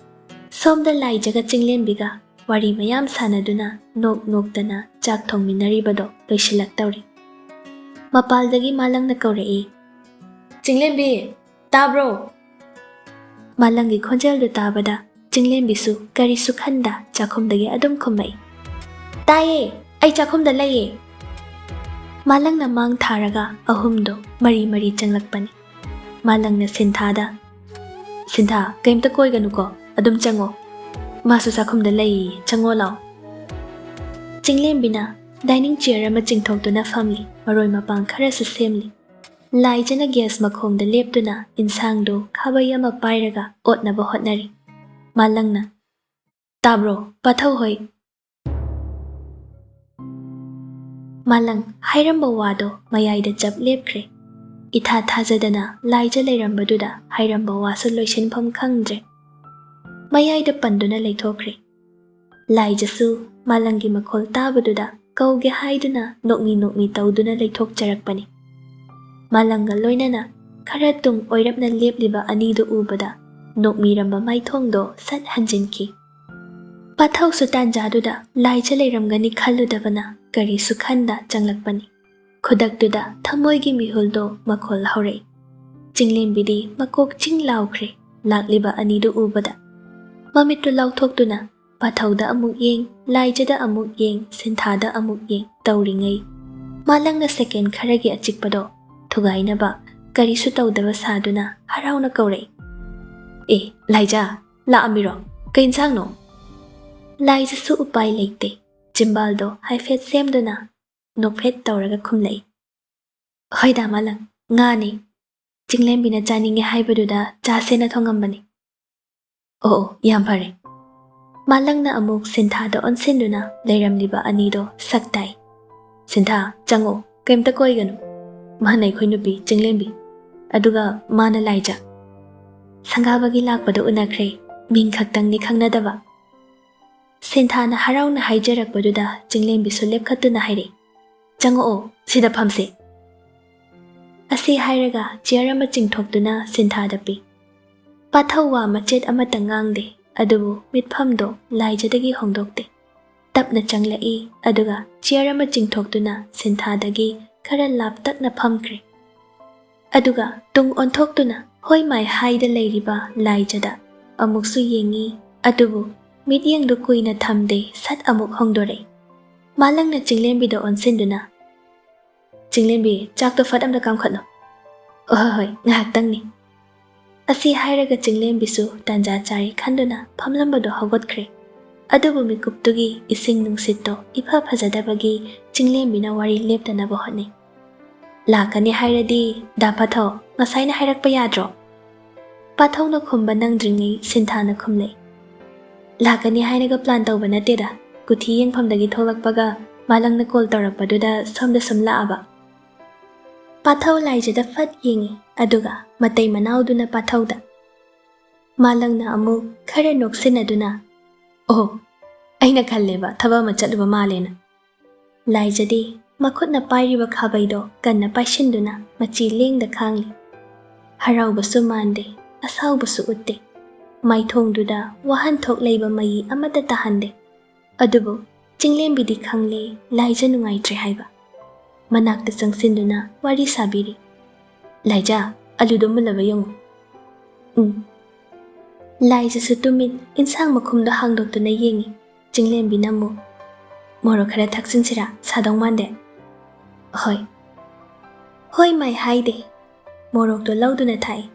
ꯁꯣꯝꯗ ꯂꯥꯏꯖꯒ ꯆꯤꯡꯂꯦꯝꯕꯤꯒ ꯋꯥꯔꯤ ꯃꯌꯥꯝ ꯁꯥꯟꯅꯗꯨꯅ ꯅꯣꯛ ꯅꯣꯛꯇꯅ ꯆꯥꯛ ꯊꯣꯡꯃꯤꯟꯅꯔꯤꯕꯗꯣ ꯂꯣꯏꯁꯤꯜꯂꯛꯇꯧꯔꯤ꯫ ꯃꯄꯥꯜꯗꯒꯤ ꯃꯥꯂꯪꯅ ꯀꯧꯔꯛꯏ, "ꯆꯤꯡꯂꯦꯝꯕꯤ, ꯇꯥꯕ꯭ꯔꯣ?" ꯃꯥꯂꯪꯒꯤ ꯈꯣꯟꯖꯦꯜꯗꯨ ꯇꯥꯕꯗ ꯆꯤꯡꯂꯦꯝꯕꯤꯁꯨ ꯀꯔꯤꯁꯨ ꯈꯟꯗ ꯆꯥꯛꯈꯨꯝꯗꯒꯤ ꯑꯗꯨꯝ ꯈꯨꯝꯃꯛꯏ, "ꯇꯥꯏꯌꯦ, ꯑꯩ ꯆꯥꯛꯈꯨꯝꯗ ꯂꯩꯌꯦ꯫" ꯃꯥꯂꯪꯅ ꯃꯥꯡ ꯊꯥꯔꯒ ꯑꯍꯨꯝꯗꯣ ꯃꯔꯤ ꯃꯔꯤ ꯆꯪꯂꯛꯄꯅꯤ꯫ ꯃꯥꯂꯪꯅ ꯁꯤꯟꯊꯥꯗ, "ꯁꯤꯟꯊꯥ, ꯀꯩꯝꯇ ꯀꯣꯏꯒꯅꯨꯀꯣ, ꯑꯗꯨꯝ ꯆꯪꯉꯣ꯫ ꯃꯥꯁꯨ ꯆꯥꯛꯈꯨꯝꯗ ꯂꯩꯌꯦ, ꯆꯪꯉꯣ ꯂꯥꯎ꯫" ꯆꯤꯡꯂꯦꯝꯕꯤꯅ ꯗꯥꯏꯅꯤꯡ ꯆꯤꯌꯔ ꯑꯃ ꯆꯤꯡꯊꯣꯛꯇꯨꯅ ꯐꯝꯂꯤ, ꯃꯔꯣꯏ ꯃꯄꯥꯡ ꯈꯔꯁꯨ ꯁꯦꯝꯂꯤ꯫ ꯂꯥꯏꯖꯅ ꯒ꯭ꯌꯥꯁ ꯃꯈꯣꯡꯗ ꯂꯦꯞꯇꯨꯅ ꯏꯟꯁꯥꯡꯗꯨ ꯈꯥꯕꯩ ꯑꯃ ꯄꯥꯏꯔꯒ ꯑꯣꯠꯅꯕ ꯍꯣꯠꯅꯔꯤ꯫ ꯃꯥꯂꯪꯅ, "ꯇꯥꯕ꯭ꯔꯣ, ꯄꯥꯊꯧ ꯍꯣꯏ?" ꯃꯥꯂꯪ ꯍꯥꯏꯔꯝꯕ ꯋꯥꯗꯣ ꯃꯌꯥꯏꯗ ꯆꯞ ꯂꯦꯞꯈ꯭ꯔꯦ꯫ ꯏꯊꯥ ꯊꯥꯖꯗꯅ ꯂꯥꯏꯖ ꯂꯩꯔꯝꯕꯗꯨꯗ ꯍꯥꯏꯔꯝꯕ ꯋꯥꯁꯨ ꯂꯣꯏꯁꯤꯟꯐꯝ ꯈꯪꯗ꯭ꯔꯦ꯫ ꯃꯌꯥꯏꯗ ꯄꯟꯗꯨꯅ ꯂꯩꯊꯣꯛꯈ꯭ꯔꯦ꯫ ꯂꯥꯏꯖꯁꯨ ꯃꯥꯂꯪꯒꯤ ꯃꯈꯣꯜ ꯇꯥꯕꯗꯨꯗ ꯀꯧꯒꯦ ꯍꯥꯏꯗꯨꯅ ꯅꯣꯛꯃꯤ ꯅꯣꯛꯃꯤ ꯇꯧꯗꯨꯅ ꯂꯩꯊꯣꯛꯆꯔꯛꯄꯅꯤ꯫ ꯃꯥꯂꯪꯒ ꯂꯣꯏꯅꯅ ꯈꯔ ꯇꯨꯡ ꯑꯣꯏꯔꯞꯅ ꯂꯦꯞꯂꯤꯕ ꯑꯅꯤꯗꯨ ꯎꯕꯗ ꯅꯣꯛꯃꯤꯔꯝꯕ ꯃꯥꯏꯊꯣꯡꯗꯣ ꯁꯠ ꯍꯟꯖꯤꯟꯈꯤ꯫ ꯄꯥꯊꯧꯁꯨ ꯇꯥꯟꯖꯥꯗꯨꯗ ꯂꯥꯏꯖ ꯂꯩꯔꯝꯒꯅꯤ ꯈꯜꯂꯨꯗꯕꯅ ꯀꯔꯤꯁꯨ ꯈꯟꯗ ꯆꯪꯂꯛꯄꯅꯤ꯫ ꯈꯨꯗꯛꯇꯨꯗ ꯊꯃꯣꯏꯒꯤ ꯃꯤꯍꯨꯜꯗꯣ ꯃꯈꯣꯜ ꯍꯧꯔꯛꯏ꯫ ꯆꯤꯡꯂꯦꯝꯕꯤꯗꯤ ꯃꯀꯣꯛ ꯆꯤꯡ ꯂꯥꯎꯈ꯭ꯔꯦ ꯂꯥꯛꯂꯤꯕ ꯑꯅꯤꯗꯨ ꯎꯕꯗ꯫ ꯃꯃꯤꯠꯇꯨ ꯂꯥꯎꯊꯣꯛꯇꯨꯅ ꯄꯥꯊꯧꯗ ꯑꯃꯨꯛ ꯌꯦꯡ, ꯂꯥꯏꯖꯗ ꯑꯃꯨꯛ ꯌꯦꯡ, ꯁꯤꯟꯊꯥꯗ ꯑꯃꯨꯛ ꯌꯦꯡ ꯇꯧꯔꯤꯉꯩ, ꯃꯥꯂꯪꯅ ꯁꯦꯀꯦꯟ ꯈꯔꯒꯤ ꯑꯆꯤꯛꯄꯗꯣ ꯊꯨꯒꯥꯏꯅꯕ ꯀꯔꯤꯁꯨ ꯇꯧꯗꯕ ꯁꯥꯗꯨꯅ ꯍꯔꯥꯎꯅ ꯀꯧꯔꯛꯏ, "ꯑꯦ, ꯂꯥꯏꯖ, ꯂꯥꯛꯑꯝꯃꯤꯔꯣ? ꯀꯩ ꯏꯟꯁꯥꯡꯅꯣ?" ꯂꯥꯏꯖꯁꯨ ꯎꯄꯥꯏ ꯂꯩꯇꯦ꯫ ꯆꯤꯝꯕꯥꯜꯗꯣ ꯍꯥꯏꯐꯦꯠ ꯁꯦꯝꯗꯨꯅ ꯅꯣꯛꯐꯦꯠ ꯇꯧꯔꯒ ꯈꯨꯝꯂꯛꯏ, "ꯍꯣꯏꯗ ꯃꯥꯂꯪ, ꯉꯥꯅꯤ꯫ ꯆꯤꯡꯂꯦꯝꯕꯤꯅ ꯆꯥꯅꯤꯡꯉꯦ ꯍꯥꯏꯕꯗꯨꯗ ꯆꯥꯁꯦꯅ ꯊꯣꯡꯉꯝꯕꯅꯤ꯫" "ꯑꯣ, ꯑꯣ, ꯌꯥꯝ ꯐꯔꯦ꯫" ꯃꯥꯂꯪꯅ ꯑꯃꯨꯛ ꯁꯤꯟꯊꯥꯗ ꯑꯣꯟꯁꯤꯟꯗꯨꯅ ꯂꯩꯔꯝꯂꯤꯕ ꯑꯅꯤꯗꯣ ꯁꯛ ꯇꯥꯛꯏ꯫ "ꯁꯤꯟꯊꯥ, ꯆꯪꯉꯣ, ꯀꯩꯝꯇ ꯀꯣꯏꯒꯅꯨ꯫ ꯃꯥꯅ ꯑꯩꯈꯣꯏ ꯅꯨꯄꯤ ꯆꯤꯡꯂꯦꯝꯕꯤ, ꯑꯗꯨꯒ ꯃꯥꯅ ꯂꯥꯏꯖ꯫ ꯁꯪꯒꯥꯕꯒꯤ ꯂꯥꯛꯄꯗꯣ ꯎꯅꯈ꯭ꯔꯦ, ꯃꯤꯡ ꯈꯛꯇꯪꯅꯤ ꯈꯪꯅꯗꯕ꯫" ꯁꯤꯟꯊꯥꯅ ꯍꯔꯥꯎꯅ ꯍꯥꯏꯖꯔꯛꯄꯗꯨꯗ ꯆꯤꯡꯂꯦꯝꯕꯤꯁꯨ ꯂꯦꯞꯈꯠꯇꯨꯅ ꯍꯥꯏꯔꯛꯏ, "ꯆꯪꯉꯛꯑꯣ, ꯁꯤꯗ ꯐꯝꯁꯦ꯫" ꯑꯁꯤ ꯍꯥꯏꯔꯒ ꯆꯤꯌꯔ ꯑꯃ ꯆꯤꯡꯊꯣꯛꯇꯨꯅ ꯁꯤꯟꯊꯥꯗ ꯄꯤ꯫ ꯄꯥꯊꯧ ꯋꯥ ꯃꯆꯦꯠ ꯑꯃꯠꯇ ꯉꯥꯡꯗꯦ, ꯑꯗꯨꯕꯨ ꯃꯤꯠꯐꯝꯗꯣ ꯂꯥꯏꯖꯗꯒꯤ ꯍꯣꯡꯗꯣꯛꯇꯦ꯫ ꯇꯞꯅ ꯆꯪꯂꯛꯏ, ꯑꯗꯨꯒ ꯆꯤꯌꯔ ꯑꯃ ꯆꯤꯡꯊꯣꯛꯇꯨꯅ ꯁꯤꯟꯊꯥꯗꯒꯤ ꯈꯔ ꯂꯥꯞꯇꯛꯅ ꯐꯝꯈ꯭ꯔꯦ꯫ ꯑꯗꯨꯒ ꯇꯨꯡ ꯑꯣꯟꯊꯣꯛꯇꯨꯅ ꯍꯣꯏ ꯃꯥꯏ ꯍꯥꯏꯗ ꯂꯩꯔꯤꯕ ꯂꯥꯏꯖꯗ ꯑꯃꯨꯛꯁꯨ ꯌꯦꯡꯉꯤ, ꯑꯗꯨꯕꯨ ꯃꯤꯠꯌꯦꯡꯗꯨ ꯀꯨꯏꯅ ꯊꯝꯗꯦ, ꯁꯠ ꯑꯃꯨꯛ ꯍꯣꯡꯗꯣꯔꯛꯏ꯫ ꯃꯥꯂꯪꯅ ꯆꯤꯡꯂꯦꯝꯕꯤꯗ ꯑꯣꯟꯁꯤꯟꯗꯨꯅ, "ꯆꯤꯡꯂꯦꯝꯕꯤ, ꯆꯥꯛꯇꯣ ꯐꯠ ꯑꯝꯇ ꯀꯥꯝꯈꯠꯂꯣ꯫" "ꯑꯍꯣꯏ ꯍꯣꯏ, ꯉꯥꯏꯍꯥꯛꯇꯪꯅꯤ꯫" ꯑꯁꯤ ꯍꯥꯏꯔꯒ ꯆꯤꯡꯂꯦꯝꯕꯤꯁꯨ ꯇꯥꯟꯖꯥ ꯆꯥꯔꯦ ꯈꯟꯗꯨꯅ ꯐꯝꯂꯝꯕꯗꯣ ꯍꯧꯒꯠꯈ꯭ꯔꯦ꯫ ꯑꯗꯨꯕꯨ ꯃꯤꯀꯨꯞꯇꯨꯒꯤ ꯏꯁꯤꯡ ꯅꯨꯡꯁꯤꯠꯇꯣ ꯏꯐ ꯐꯖꯗꯕꯒꯤ ꯆꯤꯡꯂꯦꯝꯕꯤꯅ ꯋꯥꯔꯤ ꯂꯦꯞꯇꯅꯕ ꯍꯣꯠꯅꯩ꯫ "ꯂꯥꯛꯀꯅꯤ ꯍꯥꯏꯔꯗꯤ ꯗꯥ ꯄꯥꯊꯧ ꯉꯁꯥꯏꯅ ꯍꯥꯏꯔꯛꯄ ꯌꯥꯗ꯭ꯔꯣ?" ꯄꯥꯊꯧꯅ ꯈꯨꯝꯕ ꯅꯪꯗ꯭ꯔꯤꯉꯩ ꯁꯤꯟꯊꯥꯅ ꯈꯨꯝꯂꯛꯏ, "ꯂꯥꯛꯀꯅꯤ ꯍꯥꯏꯅꯒ ꯄ꯭ꯂꯥꯟ ꯇꯧꯕ ꯅꯠꯇꯦꯗ, ꯀꯨꯊꯤ ꯌꯦꯡꯐꯝꯗꯒꯤ ꯊꯣꯛꯂꯛꯄꯒ ꯃꯥꯂꯪꯅ ꯀꯣꯜ ꯇꯧꯔꯛꯄꯗꯨꯗ ꯁꯣꯝꯗ ꯁꯨꯝ ꯂꯥꯛꯑꯕ꯫ ꯄꯥꯊꯧ ꯂꯥꯏꯖꯗ ꯐꯠ ꯌꯦꯡꯉꯤ, ꯑꯗꯨꯒ ꯃꯇꯩ ꯃꯅꯥꯎꯗꯨꯅ ꯄꯥꯊꯧꯗ꯫ ꯃꯥꯂꯪꯅ ꯑꯃꯨꯛ ꯈꯔ ꯅꯣꯛꯁꯤꯟꯅꯗꯨꯅ, "ꯑꯣ, ꯑꯩꯅ ꯈꯜꯂꯦꯕ ꯊꯕꯛ ꯑꯃ ꯆꯠꯂꯨꯕ ꯃꯥꯜꯂꯦꯅ꯫" ꯂꯥꯏꯖꯗꯤ ꯃꯈꯨꯠꯅ ꯄꯥꯏꯔꯤꯕ ꯈꯥꯕꯩꯗꯣ ꯀꯟꯅ ꯄꯥꯏꯁꯤꯟꯗꯨꯅ ꯃꯆꯤ ꯂꯦꯡꯗ ꯈꯥꯡꯂꯤ꯫ ꯍꯔꯥꯎꯕꯁꯨ ꯃꯥꯟꯗꯦ, ꯑꯁꯥꯎꯕꯁꯨ ꯎꯠꯇꯦ꯫ ꯃꯥꯏꯊꯣꯡꯗꯨꯗ ꯋꯥꯍꯟꯊꯣꯛ ꯂꯩꯕ ꯃꯌꯤ ꯑꯃꯠꯇ ꯇꯥꯍꯟꯗꯦ꯫ ꯑꯗꯨꯕꯨ ꯆꯤꯡꯂꯦꯝꯕꯤꯗꯤ ꯈꯪꯂꯦ ꯂꯥꯏꯖ ꯅꯨꯡꯉꯥꯏꯇ꯭ꯔꯦ ꯍꯥꯏꯕ꯫ ꯃꯅꯥꯛꯇ ꯆꯪꯁꯤꯟꯗꯨꯅ ꯋꯥꯔꯤ ꯁꯥꯕꯤꯔꯤ꯫ "ꯂꯥꯏꯖ, ꯑꯂꯨꯗꯣ ꯃꯨꯜꯂꯕ ꯌꯦꯡꯉꯨ꯫" "ꯎꯝ꯫" ꯂꯥꯏꯖꯁꯨ ꯇꯨꯃꯤꯟ ꯏꯟꯁꯥꯡ ꯃꯈꯨꯝꯗꯣ ꯍꯥꯡꯗꯣꯛꯇꯨꯅ ꯌꯦꯡꯉꯤ꯫ ꯆꯤꯡꯂꯦꯝꯕꯤꯅ ꯑꯃꯨꯛ, "ꯃꯣꯔꯣꯛ ꯈꯔ ꯊꯥꯛꯆꯤꯟꯁꯤꯔꯥ? ꯁꯥꯗꯧ ꯃꯥꯟꯗꯦ?" "ꯍꯣꯏ꯫" "ꯍꯣꯏ ꯃꯥꯏ ꯍꯥꯏꯗꯦ꯫ ꯃꯣꯔꯣꯛꯇꯣ ꯂꯧꯗꯨꯅ ꯊꯥꯛꯏ꯫"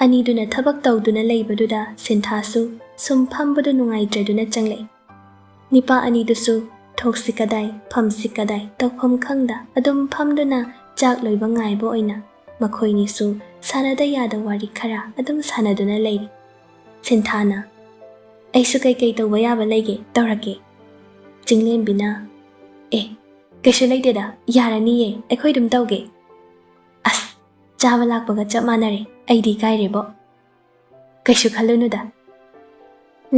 ꯑꯅꯤꯗꯨꯅ ꯊꯕꯛ ꯇꯧꯗꯨꯅ ꯂꯩꯕꯗꯨꯗ ꯁꯤꯟꯊꯥꯁꯨ ꯁꯨꯝ ꯐꯝꯕꯗꯨ ꯅꯨꯡꯉꯥꯏꯇ꯭ꯔꯗꯨꯅ ꯆꯪꯂꯛꯏ꯫ ꯅꯤꯄꯥ ꯑꯅꯤꯗꯨꯁꯨ ꯊꯣꯛꯁꯤ ꯀꯗꯥꯏ, ꯐꯝꯁꯤ ꯀꯗꯥꯏ ꯇꯧꯐꯝ ꯈꯪꯗ ꯑꯗꯨꯝ ꯐꯝꯗꯨꯅ ꯆꯥꯛ ꯂꯣꯏꯕ ꯉꯥꯏꯕ ꯑꯣꯏꯅ ꯃꯈꯣꯏꯅꯤꯁꯨ ꯁꯥꯟꯅꯗ ꯌꯥꯗ ꯋꯥꯔꯤ ꯈꯔ ꯑꯗꯨꯝ ꯁꯥꯟꯅꯗꯨꯅ ꯂꯩꯔꯤ꯫ ꯁꯤꯟꯊꯥꯅ, "ꯑꯩꯁꯨ ꯀꯩꯀꯩ ꯇꯧꯕ ꯌꯥꯕ ꯂꯩꯒꯦ ꯇꯧꯔꯛꯀꯦ꯫" ꯆꯤꯡꯂꯦꯝꯕꯤꯅ, "ꯑꯦ, ꯀꯩꯁꯨ ꯂꯩꯇꯦꯗ, ꯌꯥꯔꯅꯤꯌꯦ, ꯑꯩꯈꯣꯏ ꯑꯗꯨꯝ ꯇꯧꯒꯦ꯫" "ꯑꯁ, ꯆꯥꯕ ꯂꯥꯛꯄꯒ ꯆꯞ ꯃꯥꯟꯅꯔꯦ, ꯑꯩꯗꯤ ꯏꯀꯥꯏꯔꯦꯕꯣ꯫" "ꯀꯩꯁꯨ ꯈꯜꯂꯨꯅꯨꯗ꯫"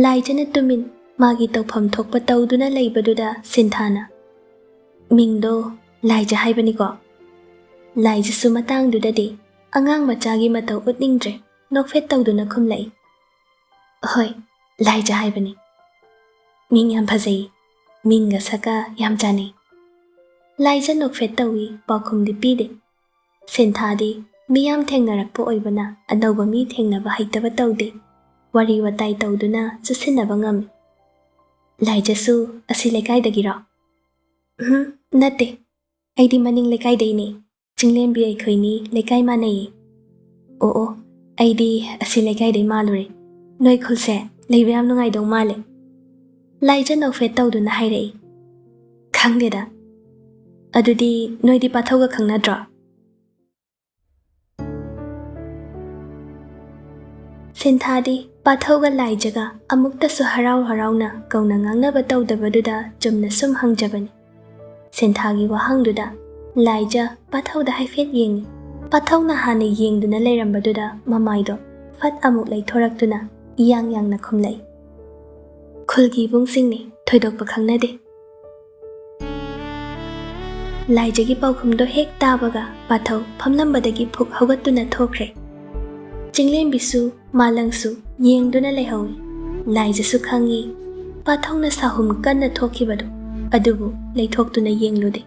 ꯂꯥꯏꯖꯅ ꯇꯨꯃꯤꯟ ꯃꯥꯒꯤ ꯇꯧꯐꯝ ꯊꯣꯛꯄ ꯇꯧꯗꯨꯅ ꯂꯩꯕꯗꯨꯗ ꯁꯤꯟꯊꯥꯅ, "ꯃꯤꯡꯗꯣ ꯂꯥꯏꯖ ꯍꯥꯏꯕꯅꯤꯀꯣ?" ꯂꯥꯏꯖꯁꯨ ꯃꯇꯥꯡꯗꯨꯗꯗꯤ ꯑꯉꯥꯡ ꯃꯆꯥꯒꯤ ꯃꯇꯧ ꯎꯠꯅꯤꯡꯗ꯭ꯔꯦ, ꯅꯣꯛꯐꯦꯠ ꯇꯧꯗꯨꯅ ꯈꯨꯝꯂꯛꯏ, "ꯍꯣꯏ, ꯂꯥꯏꯖ ꯍꯥꯏꯕꯅꯤ꯫ ꯃꯤꯡ ꯌꯥꯝ ꯐꯖꯩ, ꯃꯤꯡꯒ ꯁꯛꯀ ꯌꯥꯝ ꯆꯥꯟꯅꯩ꯫" ꯂꯥꯏꯖ ꯅꯣꯛꯐꯦꯠ ꯇꯧꯏ, ꯄꯥꯎꯈꯨꯝꯗꯤ ꯄꯤꯗꯦ꯫ ꯁꯤꯟꯊꯥꯗꯤ ꯃꯤꯌꯥꯝ ꯊꯦꯡꯅꯔꯛꯄ ꯑꯣꯏꯕꯅ ꯑꯅꯧꯕ ꯃꯤ ꯊꯦꯡꯅꯕ ꯍꯩꯇꯕ ꯇꯧꯗꯦ꯫ ꯋꯥꯔꯤ ꯋꯥꯇꯥꯏ ꯇꯧꯗꯨꯅ ꯆꯨꯁꯤꯟꯅꯕ ꯉꯝꯃꯤ꯫ "ꯂꯥꯏꯖꯁꯨ ꯑꯁꯤ ꯂꯩꯀꯥꯏꯗꯒꯤꯔꯣ?" "ꯎꯝ, ꯅꯠꯇꯦ꯫ ꯑꯩꯗꯤ ꯃꯅꯤꯡ ꯂꯩꯀꯥꯏꯗꯩꯅꯦ꯫ ꯆꯤꯡꯂꯦꯝꯕꯤ ꯑꯩꯈꯣꯏꯅꯤ ꯂꯩꯀꯥꯏ ꯃꯥꯟꯅꯩꯌꯦ꯫" "ꯑꯣ ꯑꯣ, ꯑꯩꯗꯤ ꯑꯁꯤ ꯂꯩꯀꯥꯏꯗꯩ ꯃꯥꯜꯂꯨꯔꯦ꯫ ꯅꯣꯏ ꯈꯨꯜꯁꯦ ꯂꯩꯕ ꯌꯥꯝ ꯅꯨꯡꯉꯥꯏꯗꯧ ꯃꯥꯜꯂꯦ꯫" ꯂꯥꯏꯖ ꯅꯣꯛꯐꯦꯠ ꯇꯧꯗꯨꯅ ꯍꯥꯏꯔꯛꯏ꯫ "ꯈꯪꯗꯦꯗ꯫ ꯑꯗꯨꯗꯤ ꯅꯣꯏꯗꯤ ꯄꯥꯊꯧꯒ ꯈꯪꯅꯗ꯭ꯔꯣ?" ꯁꯤꯟꯊꯥꯗꯤ ꯄꯥꯊꯧꯒ ꯂꯥꯏꯖꯒ ꯑꯃꯨꯛꯇꯁꯨ ꯍꯔꯥꯎ ꯍꯔꯥꯎꯅ ꯀꯧꯅ ꯉꯥꯡꯅꯕ ꯇꯧꯗꯕꯗꯨꯗ ꯆꯨꯝꯅ ꯁꯨꯝ ꯍꯪꯖꯕꯅꯤ꯫ ꯁꯦꯟꯊꯥꯒꯤ ꯋꯥꯍꯪꯗꯨꯗ ꯂꯥꯏꯖ ꯄꯥꯊꯧꯗ ꯍꯥꯏꯐꯦꯠ ꯌꯦꯡꯉꯤ꯫ ꯄꯥꯊꯧꯅ ꯍꯥꯟꯅ ꯌꯦꯡꯗꯨꯅ ꯂꯩꯔꯝꯕꯗꯨꯗ ꯃꯃꯥꯏꯗꯣ ꯐꯠ ꯑꯃꯨꯛ ꯂꯩꯊꯣꯔꯛꯇꯨꯅ ꯏꯌꯥꯡ ꯌꯥꯡꯅ ꯈꯨꯝꯂꯛꯏ, "ꯈꯨꯜꯒꯤ ꯏꯕꯨꯡꯁꯤꯡꯅꯤ, ꯊꯣꯏꯗꯣꯛꯄ ꯈꯪꯅꯗꯦ"꯫ ꯂꯥꯏꯖꯒꯤ ꯄꯥꯎꯈꯨꯝꯗꯣ ꯍꯦꯛ ꯇꯥꯕꯒ ꯄꯥꯊꯧ ꯐꯝꯂꯝꯕꯗꯒꯤ ꯐꯨꯛ ꯍꯧꯒꯠꯇꯨꯅ ꯊꯣꯛꯈ꯭ꯔꯦ꯫ ꯆꯤꯡꯂꯦꯝꯕꯤꯁꯨ ꯃꯥꯂꯪꯁꯨ ꯌꯦꯡꯗꯨꯅ ꯂꯩꯍꯧꯏ꯫ ꯂꯥꯏꯖꯁꯨ ꯈꯪꯏ ꯄꯥꯊꯧꯅ ꯁꯥꯍꯨꯝ ꯀꯟꯅ ꯊꯣꯛꯈꯤꯕꯗꯨ, ꯑꯗꯨꯕꯨ ꯂꯩꯊꯣꯛꯇꯨꯅ ꯌꯦꯡꯂꯨꯗꯦ꯫